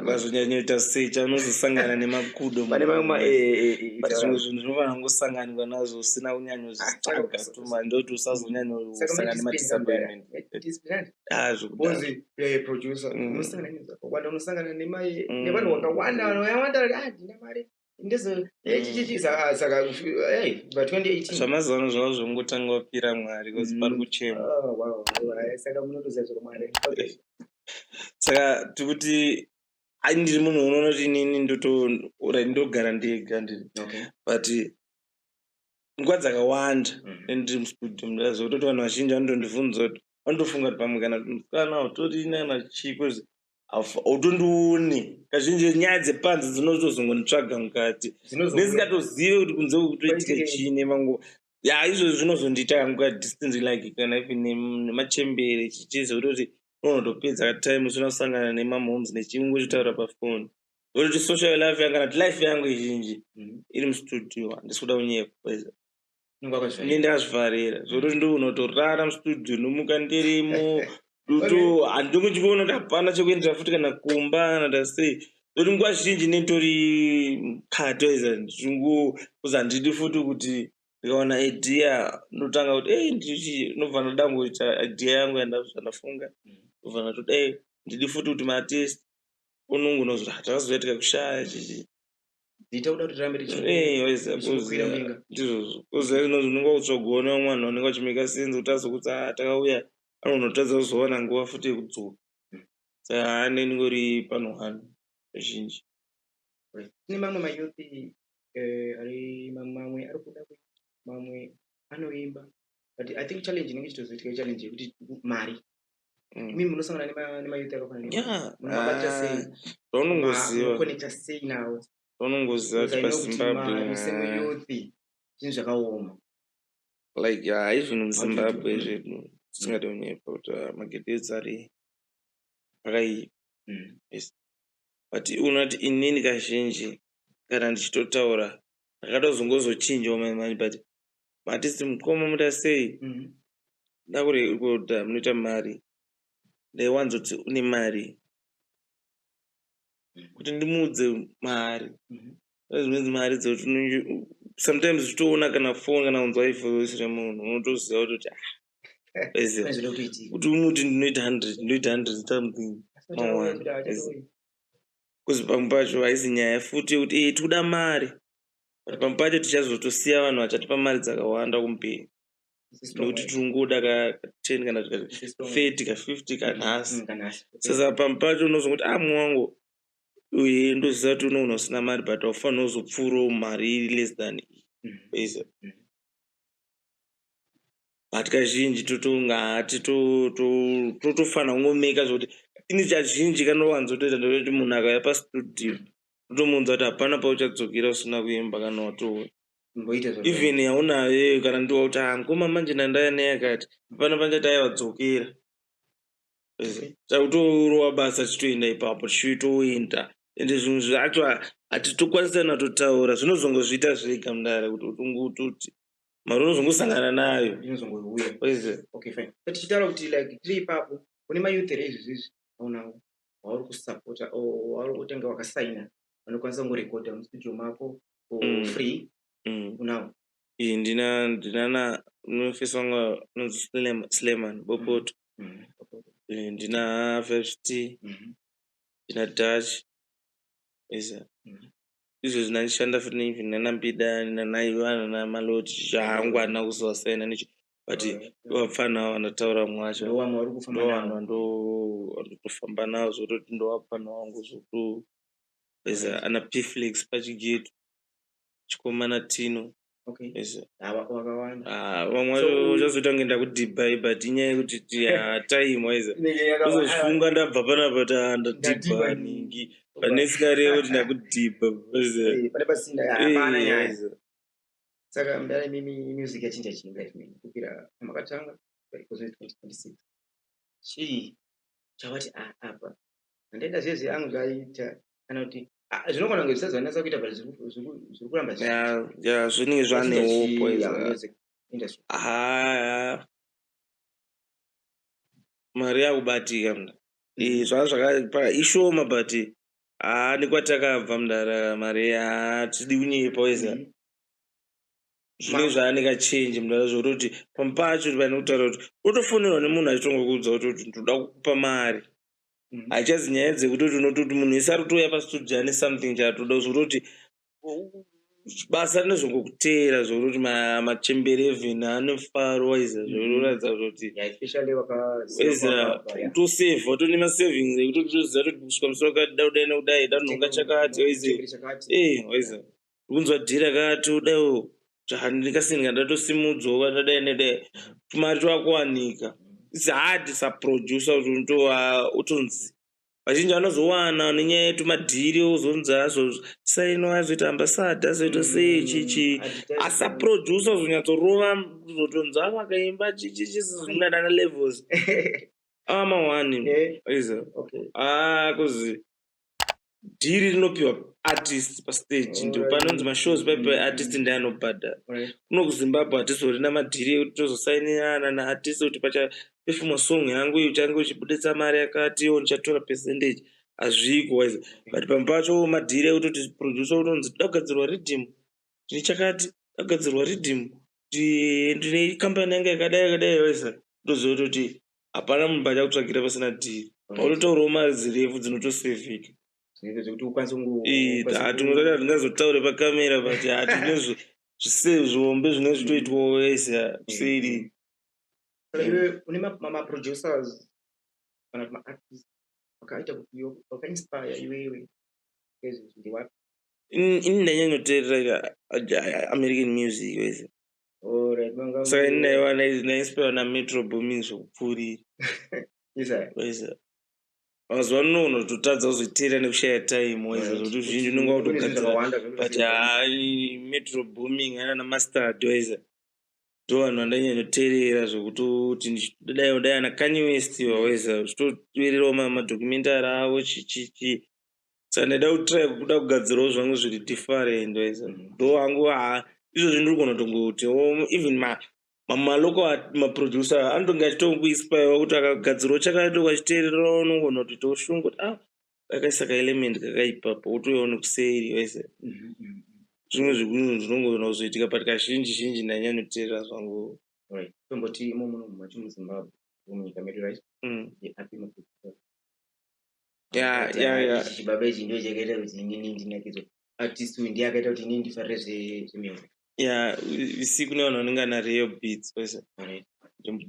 Vazonyanyoita secha, unozosangana nemakudo. Pane mamwe But zvimwe zvinhu zvinofanira kungosanganikwa nazvo usina kunyanyozvitsvaga tuma, ndoti usazonyanyosangana nemadisappointment. Ah, zvekudaro. Because you're a producer, unosangana nezvakawanda, unosangana nevanhu vakawanda, vanhu vakawanda vari, "Ah, ndina mari ndezo chichichi." Saka hey, ba 2018. Zvamazuva ano zvava zvongotanga wapira Mwari because pari kuchema. Oh, wow, wow, saka munotoziva zvakamwari, okay. Saka tikuti ai, ndiri munhu unoona kuti inini ndoto, right, ndogara ndega ndiri, but nguva dzakawanda ndiri mustudio. Ndaziva kutoti vanhu vazhinji vanotondibvunza kuti, vanotofunga kuti pamwe kana kuti musikana hautorina kana chii, 'cause hautondioni kazhinji. Nyaya dzepanze dzinotozongonitsvaga mukati, ndisingatozive kuti kunze kutoitika Kuitike. chii nemanguva ya. Izvozvo zvinozondiita kangu kadistance, like kana even nemachembere chichizi kutoti unotopedza katime usina kusangana nemamoms nechimwe uchitaura pafoni. Kuti social life yangu kana kuti life yangu izhinji iri mustudio, handisi kuda kunyepa. Unenge wakazvivharira. Ine ndakazvivharira zvekuti ndounotorara mustudio, ndomuka ndirimo to handingochiona kuti hapana chekuendera futi kana kumba kana tasei, nokuti nguva zhinji nenditori mukati waiza ndichingo kuzi handidi futi kuti ndikaona idea ndotanga kuti ei ndichi, ndobva ndoda kungoita idea yangu yandafunga, ndobva ndatoti ei ndidi futi kuti maartist unongoona kuti takazoitika kushaya chichi. Zita kuda kuti tirambe Eh, waiziva, tichikwira mudenga. Ndizvozvo, kuziva unonga utsvagoona vamwe vanhu vanenge vachimeka sense kuti azokuti, "Ah, takauya," anonotadza kuzowana nguva futi yekudzoka. Saka haane ndingori pano one kazhinji. Tine mamwe mayouth ari mamwe ari kuda kuita, mamwe anoimba, but I think challenge inenge ichitozoitika ichallenge yekuti mari. Imi munosangana nemayouth akafanana, munovabatira sei? Zvaunongoziva, Munoconnecta sei navo? zvaunongoziva kuti Because I know kuti paZimbabwe mari semuyouth zvinhu zvakaoma. Like, yeah, even muZimbabwe How do you do? zvedu, tisingade kunyepa kuti magedhedzi ari akaipa. Yes. But unoti inini kazhinji kana ndichitotaura ndakatozongozochinjawo manje, but matisi mukoma muda sei ndakurekodha munoita mari, ndaiwanzoti une mari kuti ndimuudze mari. Dzimwe mari dzekuti sometimes uchitoona kana phone kana kunzwa ivoice remunhu, unotoziva kutoti, ah, waiziva. Pane zvinoda kutoitika. Kuti umuti ndinoita 100, ndinoita 100 something mawani. Kuzi pamwe pacho haisi nyaya futi yekuti tikuda mari, but pamwe pacho tichazotosiya vanhu vachatipa mari dzakawanda kumberi nekuti tiringoda ka 10 kana ka 30, ka 50 kanhasi. Kanhasi. Saka pamwe pacho unozongoti, "Ah, mumwe wangu uye ndoziva kuti unoona usina mari, but haufaniri kuzopfuurawo mari iri less than iyi." Waiziva? But kazhinji totonga totofanira kungomeka zvokuti ini kazhinji kanowanzotoita ndekuti munhu akauya pastudio, totomuudza kuti hapana pauchadzokera usina kuimba kana watouya. Mboita zvakadai. Even yaunayo kana ndiwa kuti, "Ah, mukoma, manje ndandaya neyakati," hapana panchati aiwadzokera. Takutorova basa, tichitoenda ipapo, tichitoenda, ende zvinhu zvacho hatitokwanisa natotaura, zvinozongozviita zvega mudare kuti utongototi mari unozongosangana nayo. Inozongouya. Waiziva? Okay, fine. But tichitaura kuti like tiri ipapo, kune mayouth here izvizvi aunawo wauri kusapota or wauri kutanga wakasaina, vanokwanisa kungorekodha mustudio mako for free? Unawo? Iyi ndinana unofesi wangu anonzi Sleman Bopoto. Ndina Veft, ndina Dutch. Waiziva? Izvozvi ndandishanda futi even nana Mbida nanaiva nanaMaloti hangu, handina kuzovasaina nechi, but vapfana ava vandataura mumwe wacho. Ndo vamwe vari kufamba Ndo navo. vanhu vandotofamba navo, zvototi ndovapfana vangu zvoto. Waiziva? Ana Pflex pachigeto, chikomana Tino. Waiziva? Wakawanda. Ah, vamwe So, vacho uchazoita kunge ndakudhibhai, but inyaya yekuti time, waiziva? Inenge yakawanda. Kuzozvifunga ndabva panapa kuti, ah, ndadhibha Ndadhibha. ningi, pane singarevi kuti ndakudhibha, waiziva? Eh, pane pasina, hapana nyaya. Waiziva? Saka mudara, imimi music yachinja chii life menyu kubvira pamakatanga kozoi 2026? Chii chavati, "Ah, apa handaenda zvezve angu zvaita," kana kuti, "Ah, zvinogona kunge zvisati zvanatsa kuita, but zviri kuramba Ya, zvinenge zvichiita"? zvane hope, Chii, waiziva? music? Industry. Ah, mari yakubatika mna. Zvanga zvaka ishoma, but haa, nekwatakabva mudara, mari hatidi kunyepa weza. Zvine zvaaneka change mudara, zvototi pamwe pacho pane kutaura kuti utofonerwa nemunhu achitongokuudza kuti ndoda kukupa mari. Hachazi nyaya dzekutoti unototi munhu wese ari kutouya pastudio ane something chaatoda, zvototi basa rinozongokuteera, zvokutoti machembere even ane mufaro waiza, zvokuratidza kuti Yeah, especially waiza wakaziva. Kutosevha, utone masavings ekuti toziva kuti kusvika musi wakati da kudai nekudai, da kunhonga chakati, waize. Chakati. Waiza kunzwa dhiri rakati udaiwo ndikasini ndatosimudzwa ndadai nedai, tumari twakuwanika. It's hard saproducer kuti unotova utonzi vazhinji vanozowana nenyaya yetumadhiri, ozonzi azosainwa, azoita ambassador, azoita sei, chichi. Asi aproducer uzonyatsorova, kuzotonzi akaimba chichichi zvinadana levels amawani iza. Ah, kuzi dhiri rinopiwa artist pastage, ndo panonzi mashows paipa artist ndiye anobhadhara. Kuno kuZimbabwe hatizorina madhiri ekuti tozosainirana naartist kuti pachapefumwa song yangu iyi uchange uchibuditsa mari yakati, iwo ndichatora percentage. Hazviko waiza, but pamwe pacho madhiri ekutoti producer unonzi toda kugadzirwa riddim, tine chakati, toda kugadzirwa riddim, ndine kambani yangu yakadai yakadai, waiza. Toziva kutoti hapana munhu pachakutsvagira pasina dhiri, paunotaurawo mari dzirefu dzinotosevhika. Zvinoita zvekuti ukwanise Hatinotati hatingazotaure pakamera, but hatine zvihombe zvinenge zvitoitwawo wese kuseri. Saka iwe une maproducers kana kuti maartist vakaita kuti vakainspire iwewe ezvizvi ndewapi? Ini ndanyanyoteerera American music wese. Alright, manga Saka ini naiva nainspire naMetro Boomin zvokupfuurira. Isa. Wese mazuva ano unototadza kuzoteera nekushaya time wese, zvokuti zvizhinji unenge Kune zvinhu wakutogadzira. zvakawanda But hai, Metro Boomin ana naMustard wese ndo vanhu vandanyanyoteerera, zvekutoti dai dai ana Kanye West waweza zvitoteererawo madocumentary avo, chichichi. Saka ndaida kutry kuda kugadzirawo zvangu zviri different wese. Ndo hangu ha, izvozvi ndiri kugona kutongoti even malocal maproducer anotonge achitokuinspirewa kuti akagadzirawo chakati, ukachiteererawo unogona kutoitawo shungu kuti ah, akaisa kaelement kakaipapo, wotouyawo nekuseri wese. Zvimwe zvekunhu zvinongona kuzoitika, but kazhinji zhinji ndanyanyoteerera zvangu. Right. Tomboti imo muno macho muZimbabwe, munyika medu, right? Ndeapi maproducers? Ya. Ichi chibaba ichi ndo chakaita kuti inini ndinakidzwe. Artist uyu ndiye akaita kuti inini ndifarire zvemusic. Ya, isi kune vanhu vanenge ana Real Beats wese.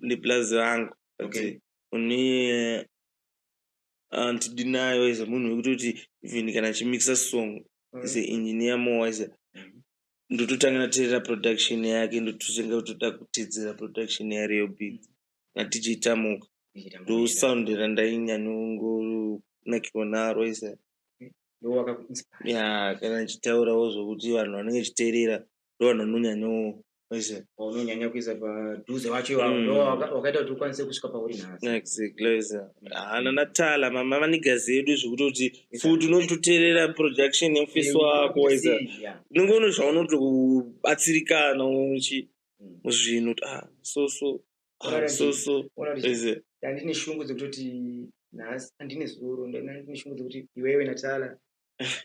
Neplazi rangu. Une antidinayo wese, munhu wekutoti even kana achimixa song is a engineer more wise. Ndototanga ndateerera production yake, ndototanga kutoda kutedzera production yaReal Beats naDJ Tamuka. Ndo sound randainyanyongonakirwa naro wese. Ndo wakakuinspire. Ya, kana ndichitaurawo zvokuti vanhu vanenge vachiteerera ndo vanhu vanonyanyawo wese. Unonyanya kuisa padhuze wacho iwawo. Ndo wakaita kuti ukwanise kusvika pauri nhasi. Exactly wese, hana natala manigas edu, zvekutoti futi unototeerera production yemufesi wako wese. Unenge une zvaunotobatsirikana uchi muzvinhu kuti ah, so so, ah, so so Ona kuti wese. Ndandine shungu dzekutoti nhasi handine zuro, ndandine shungu dzekuti iwewe naTala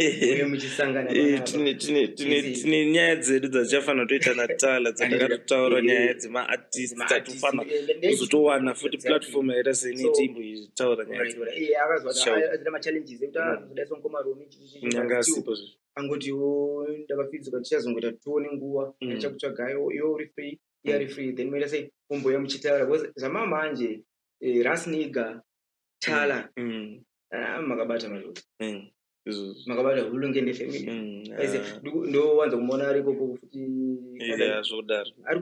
uye muchisangana panapa. Tine tine nyaya dzedu dzatichafanira kutoita naTala, dzandakatotaura, nyaya dzemaartist, dzatofanira kuzotowana futi platform yakaita seineti imboitaura nyaya Sure. Akazwa machallenges ekuti azodaiso mukoma Romi Nyanga asipo zvo. Angotiwo ndakafidzwa, tichazongoita tione nguva ndichakutsvagai, iwe uri free, iye ari free, then moita sei, mumboya muchitaura, because zvamamanje Rasniga, Tala, ah, makabata mazvo. Izvozvo. Makabata hulungende family. Aise, Ah, ndowanza kumuona ari ikoko futi. Yeah, zvokudaro. Ari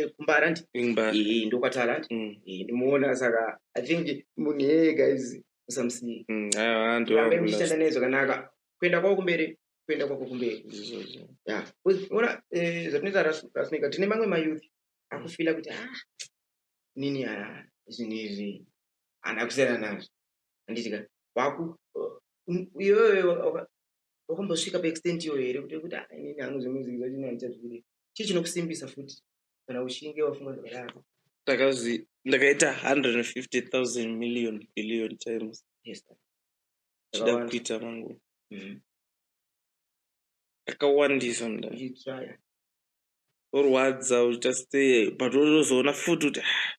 kuMbara ndi Imba. Ndokwatala ndi. Ndimuona, saka I think munhu iyeye, guys, musamusiye. Aiwa, Rambai ndiwakula. muchishanda naye zvakanaka, kuenda kwako kumberi, kuenda kwako kumberi. Izvozvo. Yeah. Because ona zvatinoita Rasnika, tine mamwe mayouth akufila kuti ah, nini, ah, zvinhu izvi handina kusiyana nazvo, handitika waku iwewe wakambosvika paextent iyoyo here, kuti ah, inini hangu zvemusic zvacho handichazvidi? Chii chinokusimbisa futi? Kana uchinge wafunga zvakadaro. Ndakazi ndakaita 150,000 million billion times. Yes. Chida Zvakawanda. kuita mangu. Akawandisa mnda. Uchitraya. Orwadza uchiita sei, but wotozoona futi kuti ah,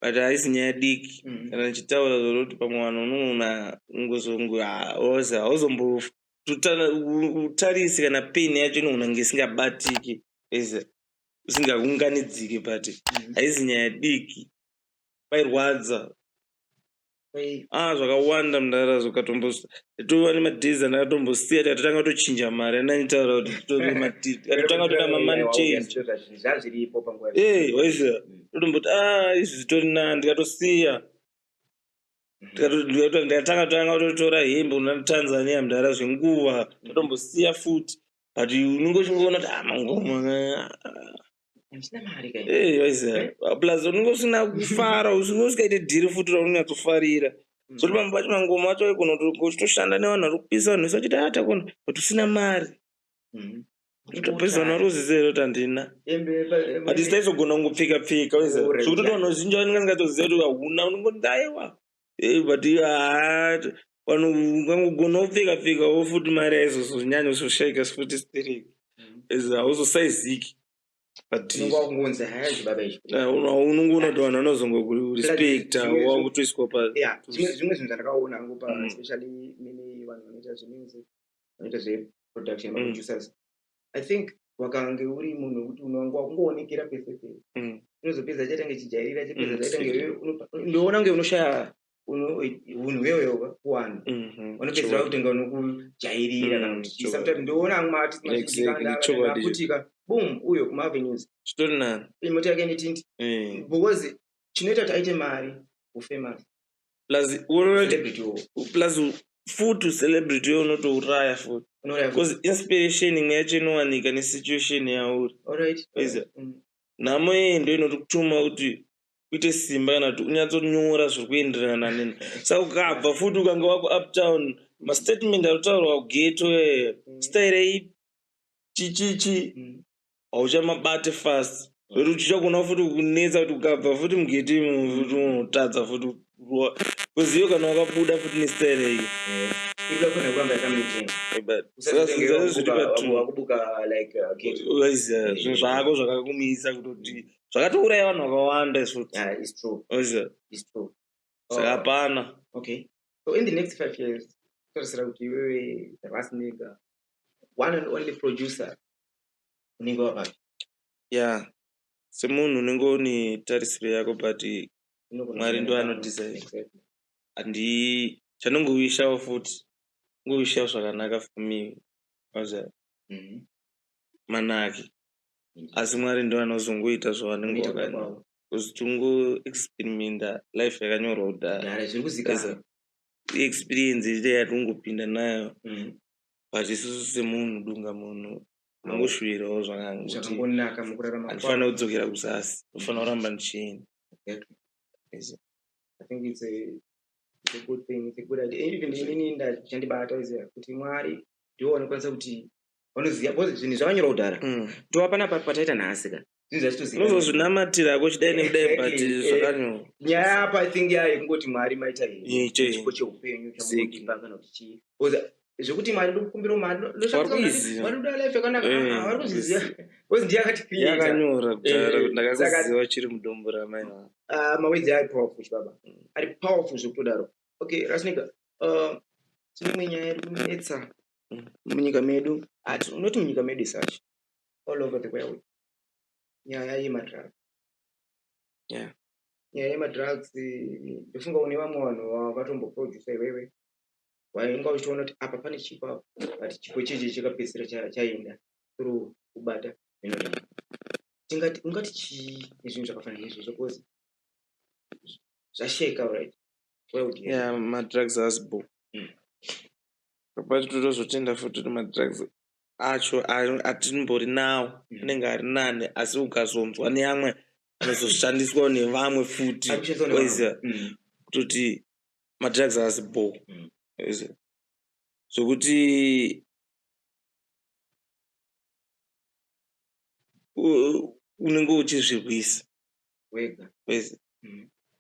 but haisi nyaya diki. Kana ndichitaura zvekuti pamwe vanhu unoona ungozongo hauzombotarisi kana pain yacho inogona kunge isingabatiki, isingaunganidziki, but haisi nyaya diki, pairwadza. Ah, zvakawanda mundara, zvikatombo tova nemadays andakatombosiya, tikatotanga kutochinja mari andanitaura kuti titori tikatotanga kutoita mamoney change. Zvazviripo panguva. Eh, waiziva, totomboti ah, izvi zvitori nani, ndikatosiya. Ndikatanga tanga kutotora hembe kuna Tanzania mudhara zvenguva, tatombosiya futi, but unenge uchingoona kuti ah, mangoma. Handina mari kai. Eh, waiziva, plus unenge usina kufara, unenge usikaite dhiri futi raunonyatsofarira. Zoti pamwe pacho mangoma acho aigona uchitoshanda nevanhu vari kupisa, vanhu vese vachiti ah, takona, but usina mari. Topedza vanhu vari kuziziva here kuti handina, but isi taizogona kungopfeka pfeka, waiziva, zvekuti vanhu vazhinji vanenge vasingatoziva kuti hauna, unongoti aiwa. Eh, but ah, vanhu ungangogona kupfeka pfekawo futi, mari haizozonyanya kuzoshaika futi stereki, hauzosaiziki, but Unenge wakungonzi haya, zvibaba izvi. Unongoona kuti vanhu vanozongokurespecta wakutoiswa pa Yeah, zvimwe zvinhu zvandakaona hangu pa especially many vanhu vanoita zvemusic, vanoita zveproduction, maproducers, I think wakange uri munhu wekuti unonge wakungoonekera pese pese, unozopedza chatange chijairira, chapedza chatange ndoona kunge unoshaya unhu hwewewo kuwanhu, unopedzera kutenga unokujairira kana kuti chii. Sometimes ndoona amwe maartist mazhinji kana aputika, boom, uyo kumaavenues. Zvitori nani. Mota yake ine tint, because chinoita kuti aite mari ufamous. Plus unoona kuti Celebrity wo. Plus futi celebrity yo unotouraya futi. Unouraya futi. Because inspiration imwe yacho inowanika nesituation yauri. Iza. Nhamo iyi ndo inotokutuma kuti uite simba kana kuti unyatsonyora zviri kuenderana neni. Saka ukabva futi ukange waku uptown, mastatement ari kutaurwa kughetto, style ipi, chichichi, hauchamabate fast, zvekuti uchagona futi kunetsa kuti ukabva futi mughetto imo futi unotadza futi, because iyo kana wakabuda futi nestyle iyi. Ikuda kufanira kuramba yakamaintain. But saka zvinhu zvacho zviri patu Wakubuka like ghetto. Waiziva, zvinhu zvako zvakakumisa kutoti zvakatouraya vanhu vakawanda futi. Yeah, it's true. Waiziva. It's true. Saka hapana. Okay, so in the next 5 years, tarisira kuti iwewe, the Ras Nigga, one and only producer, unenge wakapi? Ya, semunhu unenge une tarisiro yako, but Unogona Mwari ndo kuenda anodecide. Exactly. Handi chanongowishawo futi, ngowishawo zvakanaka for me, waziva, manake, asi Mwari ndo anozongoita zvavanenge Unoita wakanya kwavo. Because tingoexperimenta life yakanyorwa kudhara. Kudhara zviri kuzikanwa. Experience ite yatingopinda nayo, but isusu semunhu, dunga munhu unongoshuvirawo zvakangokuti Zvakangonaka mukurarama. Handifanira kudzokera kuzasi, ndofanira kuramba ndichienda. Exactly. Yes. I think it's a good thing, it's a good idea. Even inini ndachandibata iziya kuti Mwari ndiwo vanokwanisa kuti vanoziva, because zvinhu zvakanyorwa kudhara. Tova panapa pataita nhasi ka, zvinhu zvachitozikanwa. Unozozvinamatirako chidai nekudai, but Exactly. zvakanyorwa. Nyaya apa, I think ya yekungoti Mwari maita Ite. chipo cheupenyu chamunotipa kana kuti chii, because zvekuti Mwari ndokukumbira mari. Vari kuiziva. Vari kuda life yakanaka. Ah, vari kuzviziva because ndiye akaticreata. Yakanyora kudhara Eh, kuti ndakakuziva chiri mudumbu ramai vangu. Ah, mawedzi ari powerful, chibaba, ari powerful zvekutodaro. Okay, Ras Nigga, tine imwe nyaya iri kunetsa munyika medu. Unoti munyika medu isachi, all over the world, nyaya yemadrugs. Nyaya yemadrugs, ndofunga une vamwe vanhu vakatomboprodusa iwewe, wainga uchiona kuti apa pane chipo apa, but chipo cheche chakapedzisira chaenda through kubata zvinodhaka. Tingati ungati chii nezvinhu zvakafanana neizvozvo, because zvasheka right world yedu. Yeah, madrugs asbo. Pacho totozotenda futi kuti madrugs acho atimbori nawo anenge ari nani, asi ukazonzwa neamwe anozoshandiswawo nevamwe futi. Ari kushandiswa nevamwe. Waiziva kutoti madrugs asibo. Waiziva, zvokuti Unenge uchizvirwisa wega. Wese.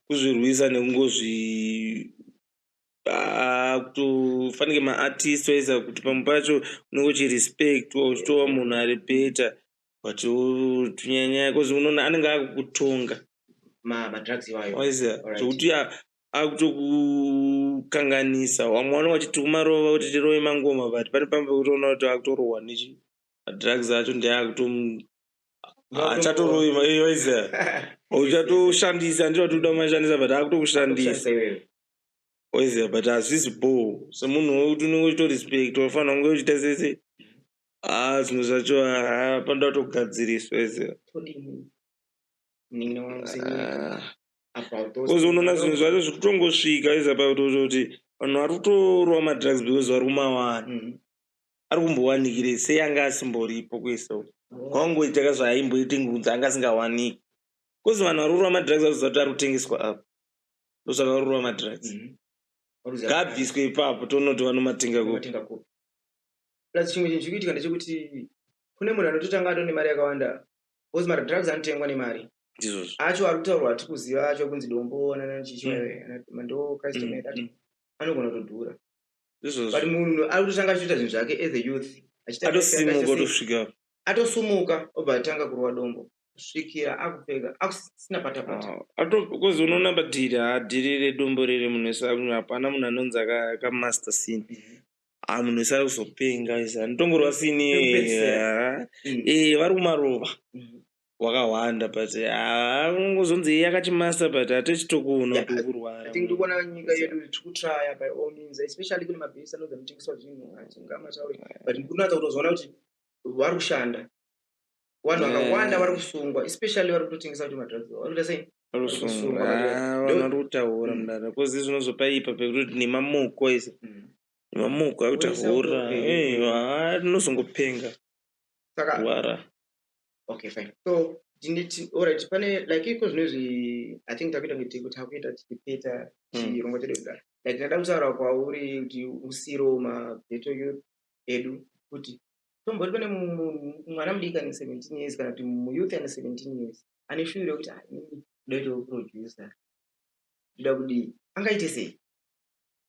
Kuzvirwisa nekungozvi kutofanike maartist waisa kuti pamwe pacho unenge uchirespectwa, uchitova munhu ari better, but tunyanyanya 'cause unoona anenge akukutonga. Madrugs iwayo. Waiziya, zvekuti akutokukanganisa. Vamwe vanenge vachiti kumarova kuti tirove mangoma, but pane pamwe pekutoona kuti akutorohwa nechi madrugs acho, ndiye akuto achatorovi, waiziya, uchatoshandisa, ndiro kuti uda kumashandisa, but akutokushandisa. Kushandisa iwewe. Waiziya, but hazvisi bho semunhu wekuti unenge uchitorespect, wafanira kunge uchiita sese. Zvinhu zvacho panoda kutogadziriswa, waiziya. Todini, munin'ina wangu, senyika about those 'Cause things? Unoona zvinhu zvacho zvikutongosvika, waiziya, pakutoti vanhu vari kutorova madrugs because vari kumawana. Ari kumbowanikirei? Sei anga asimboripo kuisa uku? Kwaungoita kazvaaimboita ngunzi, anga asingawaniki, 'cause vanhu vari kurova madrugs vazoziva kuti ari kutengeswa apa, ndosaka vari kurova madrugs. Varuziva. Ngaabviswe ipapo, toona kuti vanomatenga kupi. Vanomatenga kupi. Plus chimwe chinhu chiri kuitika ndechekuti kune munhu anototanga atone mari yakawanda, because madrugs anotengwa nemari. Ndizvozvo. Acho ari kutaurwa atiri kuziva acho kunzi dombo nanachichi, ndo crystal meth, anogona kutodhura, Ndizvozvo. but munhu ari kutotanga achiita zvinhu zvake as a youth, Atosimuka, achiita sei, otosvika. Atosumuka, obva atanga kurova dombo kusvikira akupfeka akusina patapata. 'Cause unoona padhiri, dhiri redombo rere, munhu wese hapana munhu anonzi akamaster scene. Munhu wese ari kuzopenga isa anotongorwa scene. Pekupedzisira. Vari kumarova wakawanda, but unongozonzi iye akachimaster, but hatechitokuona kuti uri kurwara. I think ndikuona nyika yedu tiri kutrya by all means, especially kune mabhesi anonzi anotengeswa zvinhu atingamatauri, but kunatsa kutozoona kuti vari kushanda vanhu vakawanda vari kusungwa, especially vari kutotengesa kuti madrugs vari kuita sei. Vari kusungwa. Kusungwa, Vanhu vari kutaura mudara, 'cause zvinozopaipa pekuti nemamoko ese, nemamoko akutahura. Rinozongopenga. Saka Rwara. Okay, fine. So ndiniti, alright, pane like iko zvinezvi, I think takuita kunge takuita tichipeta chirongwa chedu kudara. Like ndada kutaura kwauri kuti usiro maghetto youth edu, kuti tomboti pane mwana mudiki ane 17 years, kana kuti muyouth ane 17 years, ane shuviro yekuti, "Ah, inini ndoda kuitawo producer, ndoda kudii," angaite sei?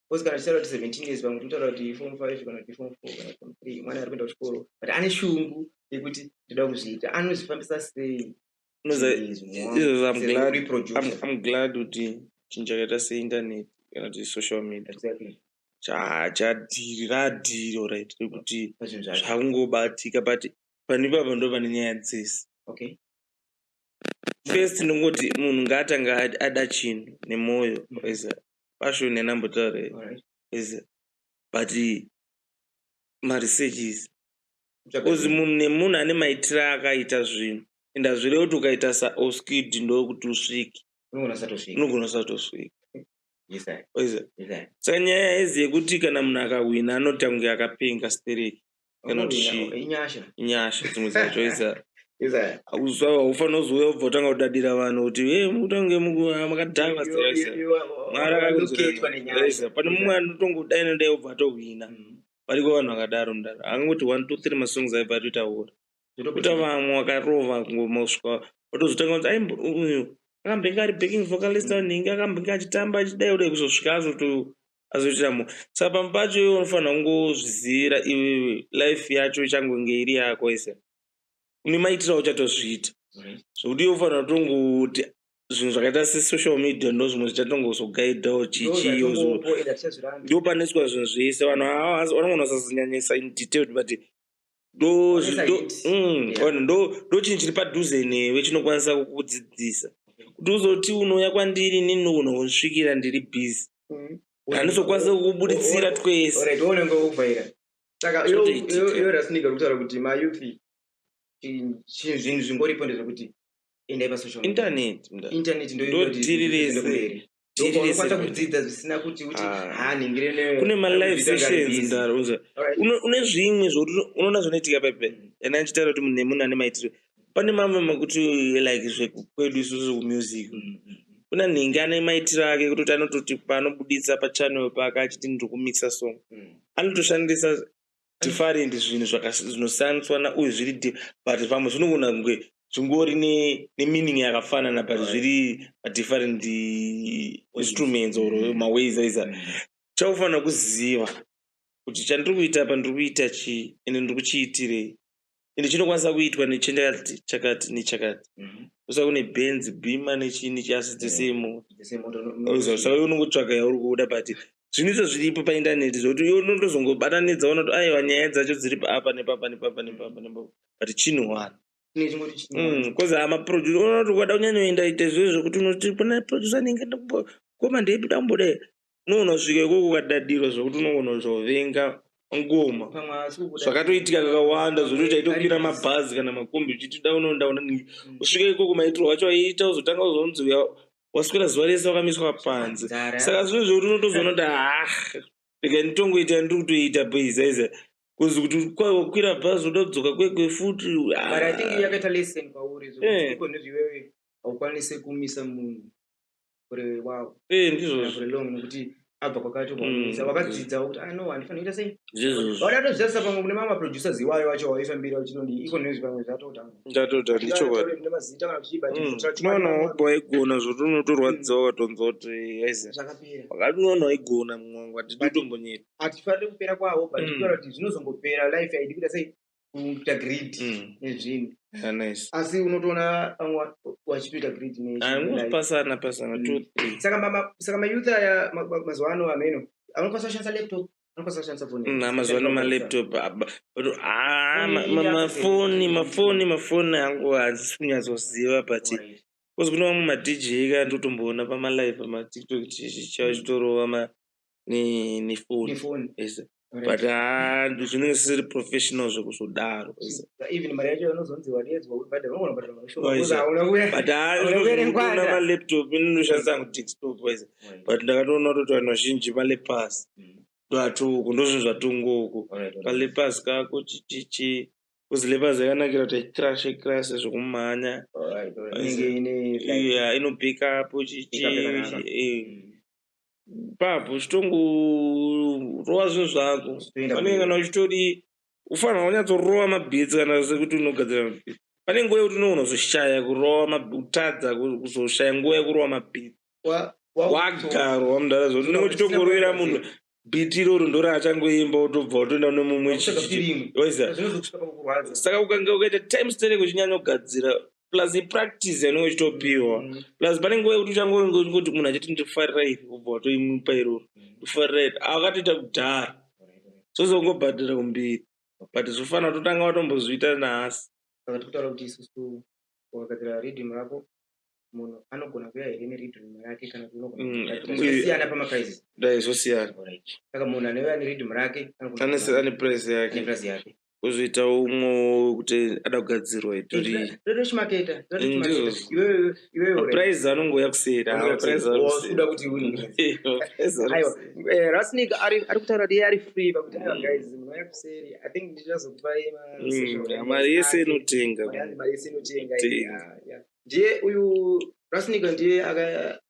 Because kana tichitaura kuti 17 years, pamwe tinotaura kuti form 5 kana kuti form 4 kana form 3, mwana ari kuenda kuchikoro, but ane shungu yekuti ndoda kuzviita, anozvifambisa sei? Izvozvo I'm Sezvo glad, uri producer. I'm glad kuti chinhu chakaita seinternet kana kuti social media chadhiri, radhiri, alright, rekuti Pazvinhu zvacho. zvakungobatika, but pane ipapa ndo pane nyaya dzese. First ndongoti munhu ngaatanga ada chinhu nemwoyo, waiziya, passion yanambotaura, waiziya, but maresearches, Kutsvaga 'cause zvinhu. Munhu nemunhu ane maitiro aakaita zvinhu, ende hazvirevi kuti ukaita saOskid ndokuti usvike. Unogona kusatosvika. Unogona kusatosvika. Yes, I. Waiziya. Yes, I. Saka nyaya haizi yekuti kana munhu akahwina anoita kunge akapenga stereki kana kuti Unowina, chii. Inyasha. Inyasha dzimwe dzacho, waiziya. Yes, I. Haufanira kuzouya ubva utanga kudadira vanhu kuti e mutange makadhakwa. Mwari Walocatwa nenyasha. akakudzora. Pane mumwe anotongodai nodai ubva atohwina. Variko vanhu vakadaro mudaro, angangoti 1 2 3 masongs aibva atoita hura, kuita vamwe vakarova ngoma kusvika watozotanga kuti ai uyu akambenge ari backing vocalist, anhingi akambenge achitamba achidai kudai, kuzosvika azoitira mu. Saka pamwe pacho iwe unofanira kungozvizivira iwewe, life yacho ichangonge iri yako ise, une maitiro auchatozviita, zvokuti iwe ufanira kutongoti zvinhu zvakaita sesocial media ndo zvimwe zvichatongozogaidhawo chichiyo, ndo panoiswa zvinhu zvese. Vanhu ava vanogona kusazonyanyisa in detail, but ndo Vanoisa hit. Vanhu ndo chinhu chiri padhuze newe chinokwanisa kukudzidzisa kuti uzoti unouya kwandiri, inini ndinogona kusvikira ndiri busy, handizokwanisa kukubuditsira twese. Alright, unenge wokuvhaira. Saka Zvotoitika. iwe Rasnika uri kutaura kuti mayouth, zvinhu zvingoripo ndezvekuti endai pasocial media. Internet. Internet ndo Ndo dhiri rese. kumberi. Dhiri rese Unokwanisa kumberi. kudzidza zvisina kuti Ah. ha ningire. Kune malive sessions ndaro unza. Une zvimwe zvokuti unoona zvinoitika pepe, ena ndichitaura kuti munhu nemunhu ane maitiro. Pane mamwe mekuti like zvekwedu isusu kumusic, kuna nhingi ane maitiro ake kutoti anototi paanobuditsa pachannel pake achiti ndiri kumixa song, anotoshandisa different zvinhu zvinoshandiswa nauyu zviri but pamwe zvinogona kunge Zvingori nemeaning yakafanana, but zviri madifferent instruments or maways aisa. Chaufanira kuziva kuti chandiri kuita apa, ndiri kuita chii, ende ndiri kuchiitirei, ende chinokwanisa kuitwa nechendakati, chakati nechakati. Usa kune Benz, Beamer nechii, asi the same. The same motor. Saka iwe unongotsvaga yauri kuda, but zvinhu izvo zviripo paindaneti, zvokuti iwe unondozongobatanidza, ona kuti aiwa, nyaya dzacho dziri apa nepapa nepapa nepapa nepapa, but chinhu one. Chine chingori chinhu. Because amaproducer, unoona kuti ukada kunyanyoenda ite zvinhu zvekuti unoti kuna producer anenge ngoma ndeipi dambodai, unoona kusvika ikoko ukadadirwa zvokuti unogona kuzovenga ngoma. Pamwe asi kubuda. Zvakatoitika kakawanda, zvokuti taitokwira mabhazi kana makombi uchiti da unoenda una usvike ikoko, maitiro wacho aiita uzotanga uzonzi waswera zuva rese wakamiswa panze. Nzara. Saka zvinhu zvekuti unotozoona kuti, ah, rega nditongoita, ndiri kutoita boys, kuzi kuti wakwira bhazi uda kudzoka kwekwe futi. But I think yakaita lesson kwauri, zvokuti iko nezviwewe haukwanisi kumisa munhu for a while. Ndizvozvo. For a long, nekuti abva kwakati kwakumisa, wakadzidza kuti, ah, no, handifaniri kuita sei. Ndizvozvo. Wada kutozvitarisa pamwe kune mamwe maproducers iwayo wacho waifambira uchinodi iko nezvi, pamwe zvatotanga. Ndatota, ndichokwadi. Nemazita kana kuchibata. Unoona wobva waigona zvokuti unotorwadziwa ukatonzwa kuti aiza Zvakapera. Wakati unoona waigona, mumwe wangu, hatidi kutombonyeta. Hatifaniri kupera kwawo, but kutaura kuti zvinozongopera, life haidi kuita sei, kuita greed nezvinhu. Yeah, nice. Asi unotoona vamwe vachitoita greed life. Pasana pasana, two, three. Saka mayouth aya mazuva ano ameno anokwanisa kushandisa laptop, anokwanisa kushandisa phone. Mazuva ano malaptop but, ah, Phone ine access. mafoni angu handisi kunyatsoziva, but because kune vamwe maDJ ka ndotomboona pamalive, pamaTikTok, chichitorova nefoni. Nefoni. Yes. But ah, zvinenge zvisiri professional zvekuzodaro. Yes. Even mari yacho inozonzi wadedzwa ubhadhara, unogona kubhadhara mari shoma Oh, because hauna kuya. But ah, Hauna kuerengwa. malaptop inoshandisa hangu desktop wise, but ndakatoona kuti vanhu vazhinji malepas ndoatoko, ndozvinhu zvatongoko palepas kako chichichi, because lepas yakanakira kuti haicrashe crashe zvekumhanya. Inenge ine Yeah, inobackup chichi. Backup yakanaka. Papo uchitongorova zvinhu zvako. Zvitoenda Panenge mberi. kana uchitori ufanira kunyatsorova mabeats, kana sekuti unogadzira mabeats, pane nguva yekuti unogona kuzoshaya kurova kutadza kuzoshaya nguva yekurova mabeats. Wagarwa mudhara, zvokuti unenge uchitogorovera munhu beat iroro, ndoraachangoimba, wotobva watoenda nemumwe. Wakutsvaga futi rimwe. Waiziva? Zvinozokusvika pakukurwadza. Saka ukanga ukaita time sterek uchinyanya kugadzira, plus ipractice yanenge uchitopiwa, plus pane nguva yekuti uchangoti munhu achiti ndifarira iri, wobva watoimupa iroro, ndifarira iri, akatoita kudhara, zvozongobhadhara kumbiri, but zvofanira kutotanga watombozviita nhasi. Saka tikutaura kuti isusu wakagadzira riddim rako, munhu anogona kuuya here neriddim rake, kana kuti unogona kugadzira? Zvinosiyana pamaprices. Dai zvosiyana. Saka munhu aneuya neriddim rake anogona Ane price ane yake. Price yake. Kwozoita umwe wekuti ada kugadzirwa itori Totochimaketa. Ndizvozvo. Iwewe Maprice anongouya kuseri. Maprice ari kuseri. kuda kuti uri Maprice ari Aiwa. kuseri. Rasnik ari kutaura kuti iye ari free pakuti, aiwa guys, munouya kuseri, I think ndichazokupai social handles Mari yese ake. inotenga. Mari yese inotenga. Tenga. Yeah. Ndiye uyu Rasnik, ndiye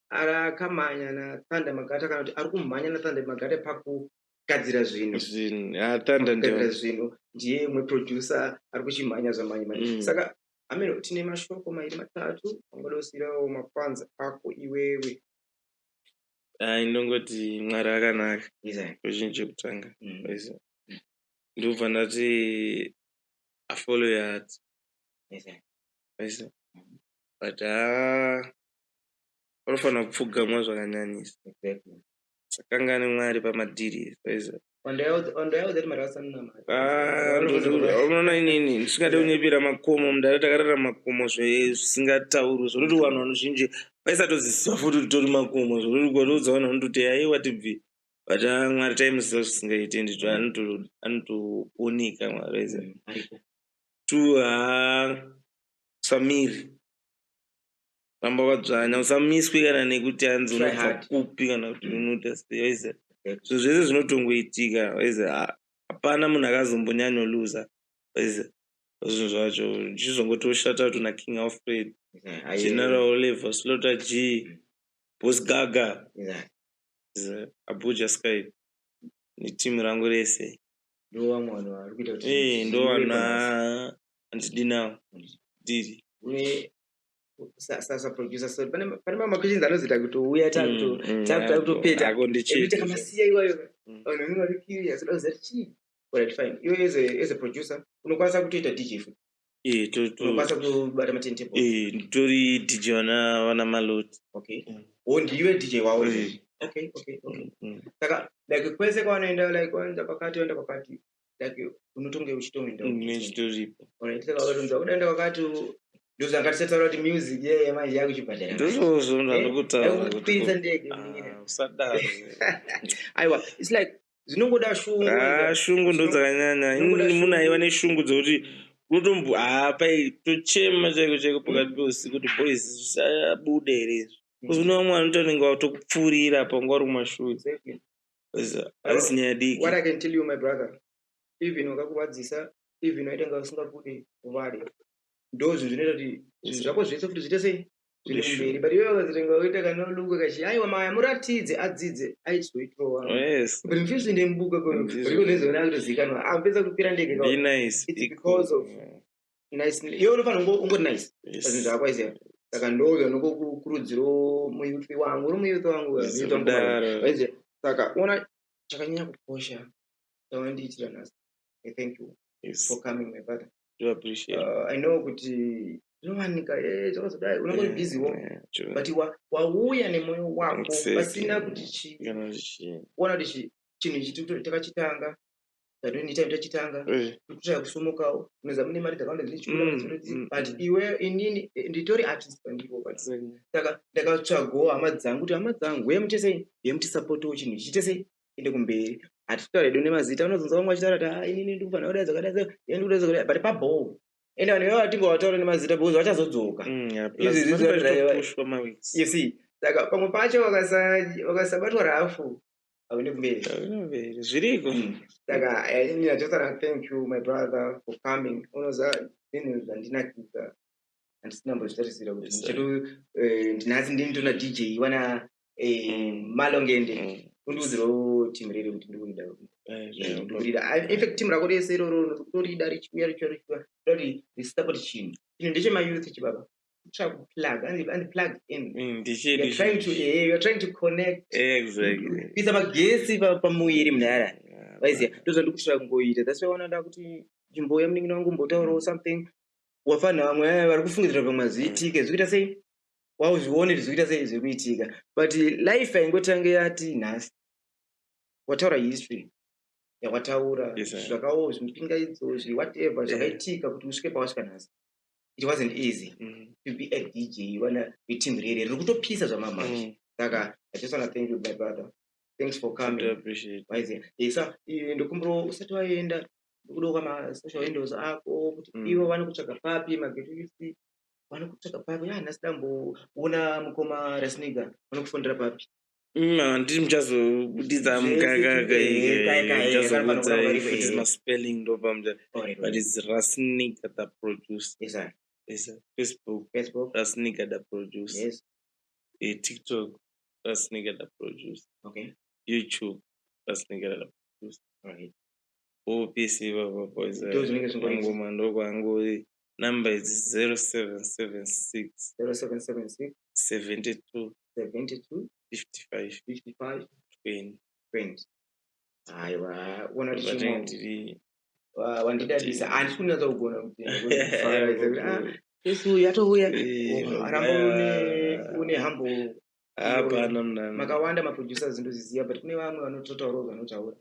akamhanya naThunder Magata, kana kuti ari kumhanya naThunder Magata pakugadzira zvinhu. Zvinhu, ah, Thunder Pakugadzira ndio zvinhu, ndiye mwe producer ari kuchimhanya zvamhanya mhanya. Saka ameno tine mashoko mairi matatu angada kusiyirawo mafans ako iwewe. Ai, ndongoti Mwari akanaka. Izai. Chinhu chekutanga. Waiziva? Ndobva ndati afollow your heart. Izai. Waiziva? But haa, panofanira kupfugamwa zvakanyanyisa. Sakangani Mwari pamadhiri, waiziva? Wandayaudza kuti mari vasanamata. Ah, unoona inini ndisingade kunyepera makomo, mudare takarara makomo zvisingataurwi, zvinoti vanhu vanozhinji vaisatoziziva futi kuti tori makomo, zvokuti ukatoudza vanhu vanototi aiwa, tibvi. But ah, Mwari taimuziva zvisingaiti, ndito anotooneka Mwari, waiziva? Ariko. Tu, haa, usamiri, ramba wakadzvanya, usamiswe kana nekuti hanzi Try unobva hard. kupi kana kuti unoita sei, waiziva? Zvinhu zvese zvinotongoitika, waiziva? Hapana munhu akazombonyanyoluza, waiziva? Zvinhu zvacho ndichizongoti shout out na King Alfred, General Oliver, Slaughter G, Boss Gaga, Abuja Sky netimu rangu rese. Ndo vamwe vanhu vari kuita kuti Ndo zvive vana handidi nawo diri. Une saproducer, so pane mamwe maquestions anozoita kuti uya takutopeta ekuti kamasiya iwayo, vanhu vanenge vari curious, uda kuziva chii. Alright, fine. Iwe as a producer unokwanisa kutoita DJ futi? Unokwanisa kutobata maturntable? Nditori DJ vana Maloti. Okay. O, ndiwe DJ wavo? Okay. Saka like kwese kwavanoenda, like waenda kwakati, waenda kwakati, like unotonge uchitoenda? Nechitoripo. Alright, saka ukatonzwa udaenda kwakati, ndozvangatisataura kuti music yeye manje yakuchibhadhara. Ndozvozvo ndandikutaura. Kukwidza ndege. Usadaro. Aiwa, it's like zvinongoda shungu. Ah, shungu ndo dzakanyanya. Zvinongoda Munhu aiva neshungu dzekuti unotombo pai tochema chaiko chaiko pakati peusiku kuti boys, zvisabude here izvi? Kuzvino vamwe vanoita unenge watokupfuurira panguva uri kumashure. Hazisi nyaya diki. What I can tell you, my brother, even wakakurwadzisa, even waita nga usingakude, uvade. Ndo zvinhu zvinoita kuti zvinhu zvako zvese futi zviite sei, zviri kumberi. But iwewe ukazotenga uita kanoluka kachi, aiwa, maya muratidze adzidze aizoitowa. But mfisi ndembuka rikonezoona kutozikanwa apedza kukwira ndege. Be nice. It's Be because cool. of nice. Iwe unofanira ungori nice pazvinhu zvako, aiziva. Saka ndo zvanokukurudziro muyouth wangu, uri muyouth wangu, muyouth wangu. Kudaro. Waiziva? Saka ona, chakanyanya kukosha chawandiitira nhasi, I thank you for coming, my brother. Do appreciate. I know kuti zvinowanika, zvakazodai, unongori busy wo, Yeah, true. but wauya nemwoyo wako pasina kuti chi Kana chi ona kuti chinhu ichi takachitanga, tadoni time tachitanga, tikutsvaka kusumukawo, unoziva mune mari dzakawanda dzine chikuru, but iwe, inini nditori artist pandiripo, but saka ndakatsvagawo hama dzangu kuti hama dzangu uye mutesei, uye mutisapotewo chinhu ichi chiite sei, ende kumberi. Hatitaure hedu nemazita, unozonzwa vamwe vachitaura kuti, "Ah, inini ndikufanira kudai zvakadai, ini ndikuda zvakadai," but pabhoo ende vanhu ivavo hatingavataura nemazita because vachazodzoka. Yeah, plus Izvi panenge pachitopushwa maweeks. You see, saka pamwe pacho wakasabatwa rafu hauendi kumberi. Hauna mberi. Zviriko. Saka inini I just wanna thank you, my brother, for coming. Unoziva, zvinhu zvandinakidza handisina mbozvitarisira kuti ndichato ndinhasi ndini ndona DJ wana Malongende. Undiudzirawo timu rere kuti ndikurida. Ndikurida. In fact, timu rako rese iroro ndikutorida richiuya, richiuya, richiuya. Ndoda kuti risupport chinhu. Chinhu ndechemayouth chibaba. Tsva kuplug and plug in. Ndichedu. You're trying to you're trying to connect. Kuisa magetsi pamuviri munhara. Waiziya, ndozvandikutsvaka kungoita. That's why wanoda kuti chimboya munin'ina wangu mbotaurawo something. Wafana vamwe aya vari kufungidzira pamwe zviitike, zvikuita sei, wauzvione kuti zvikuita sei, zviri kuitika. But life haingotange yati nhasi. Wataura history yawataura, Yes, sir. zvakawo zvimupingaidzo, zviwhatever zvakaitika kuti usvike pawasvika nhasi. It wasn't easy to be a DJ wana veteam rere riri kutopisa zvamamanje. Saka I just wanna thank you, my brother. Thanks for Do coming. appreciate. Waiziya, sa ndokumbira usati waenda, ndokuda kwamasocial handles ako kuti ivo vanokutsvaga papi, magetsi vanokutsvaga papi. Ya, nhasi damboona mukoma Rasniga, vanokufonera papi? Handiti muchazobudidza Zvese mukakaka. kai, Muchazobudza kai, futi maspelling ndopamucha, Alright, but it's Rasniga the producer. Yes, sir. Yes, sir. Facebook, Facebook. Rasniga the producer. TikTok, Rasniga the producer. YouTube, Rasniga the producer. OPC baba boys. Ndo zvinenge zvingori. Ngoma ndokwangu. Number is 0776 0776 72 72 55 55 20. 20. Aiwa, ona kuti But chimwe ndiri wandidadisa, handisi kunyatsa kugona kuti Jesu yatouya. Ramba une humble. Hapana munhu Makawanda maproducers ndoziziva, but kune vamwe vanototaurawo zvanotaura,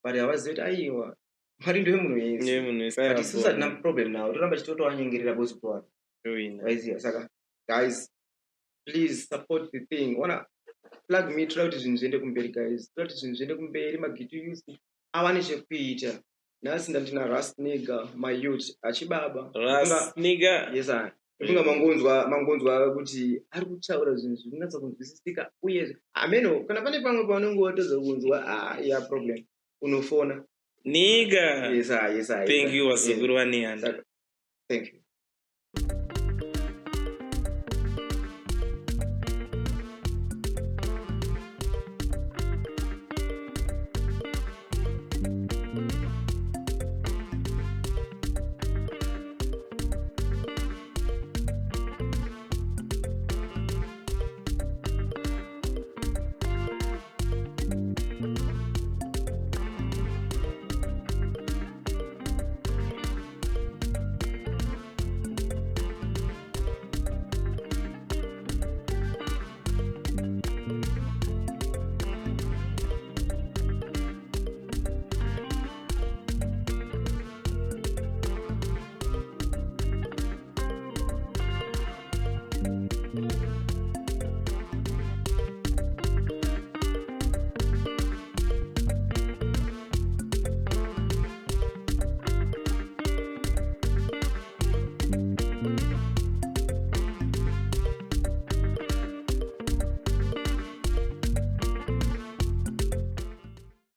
but havazivi kuti aiwa, Mwari ndiwe munhu wese. Ndiye munhu wese. But isusu hatina problem nawo, toramba tichitotowanyengerera because kutowana. Wina. Waiziva? Saka guys, please support the thing. Ona plug me, toda kuti zvinhu zviende kumberi, guys. Toda kuti zvinhu zviende kumberi, maghetto youth awane chekuita. Nhasi ndandina Rasniga, my youth achibaba. Rasniga. Yes, sir. Ndofunga mangonzwa kuti ari kutaura zvinhu zvinonyatsa kunzwisisika uye ameno kana pane pamwe paunenge watodza kunzwa, ah, ya problem, unofona. Niga. Yes, sir, yes, sir, yes, Thank sir. you, wazukuru vanehanda. Saka, thank you.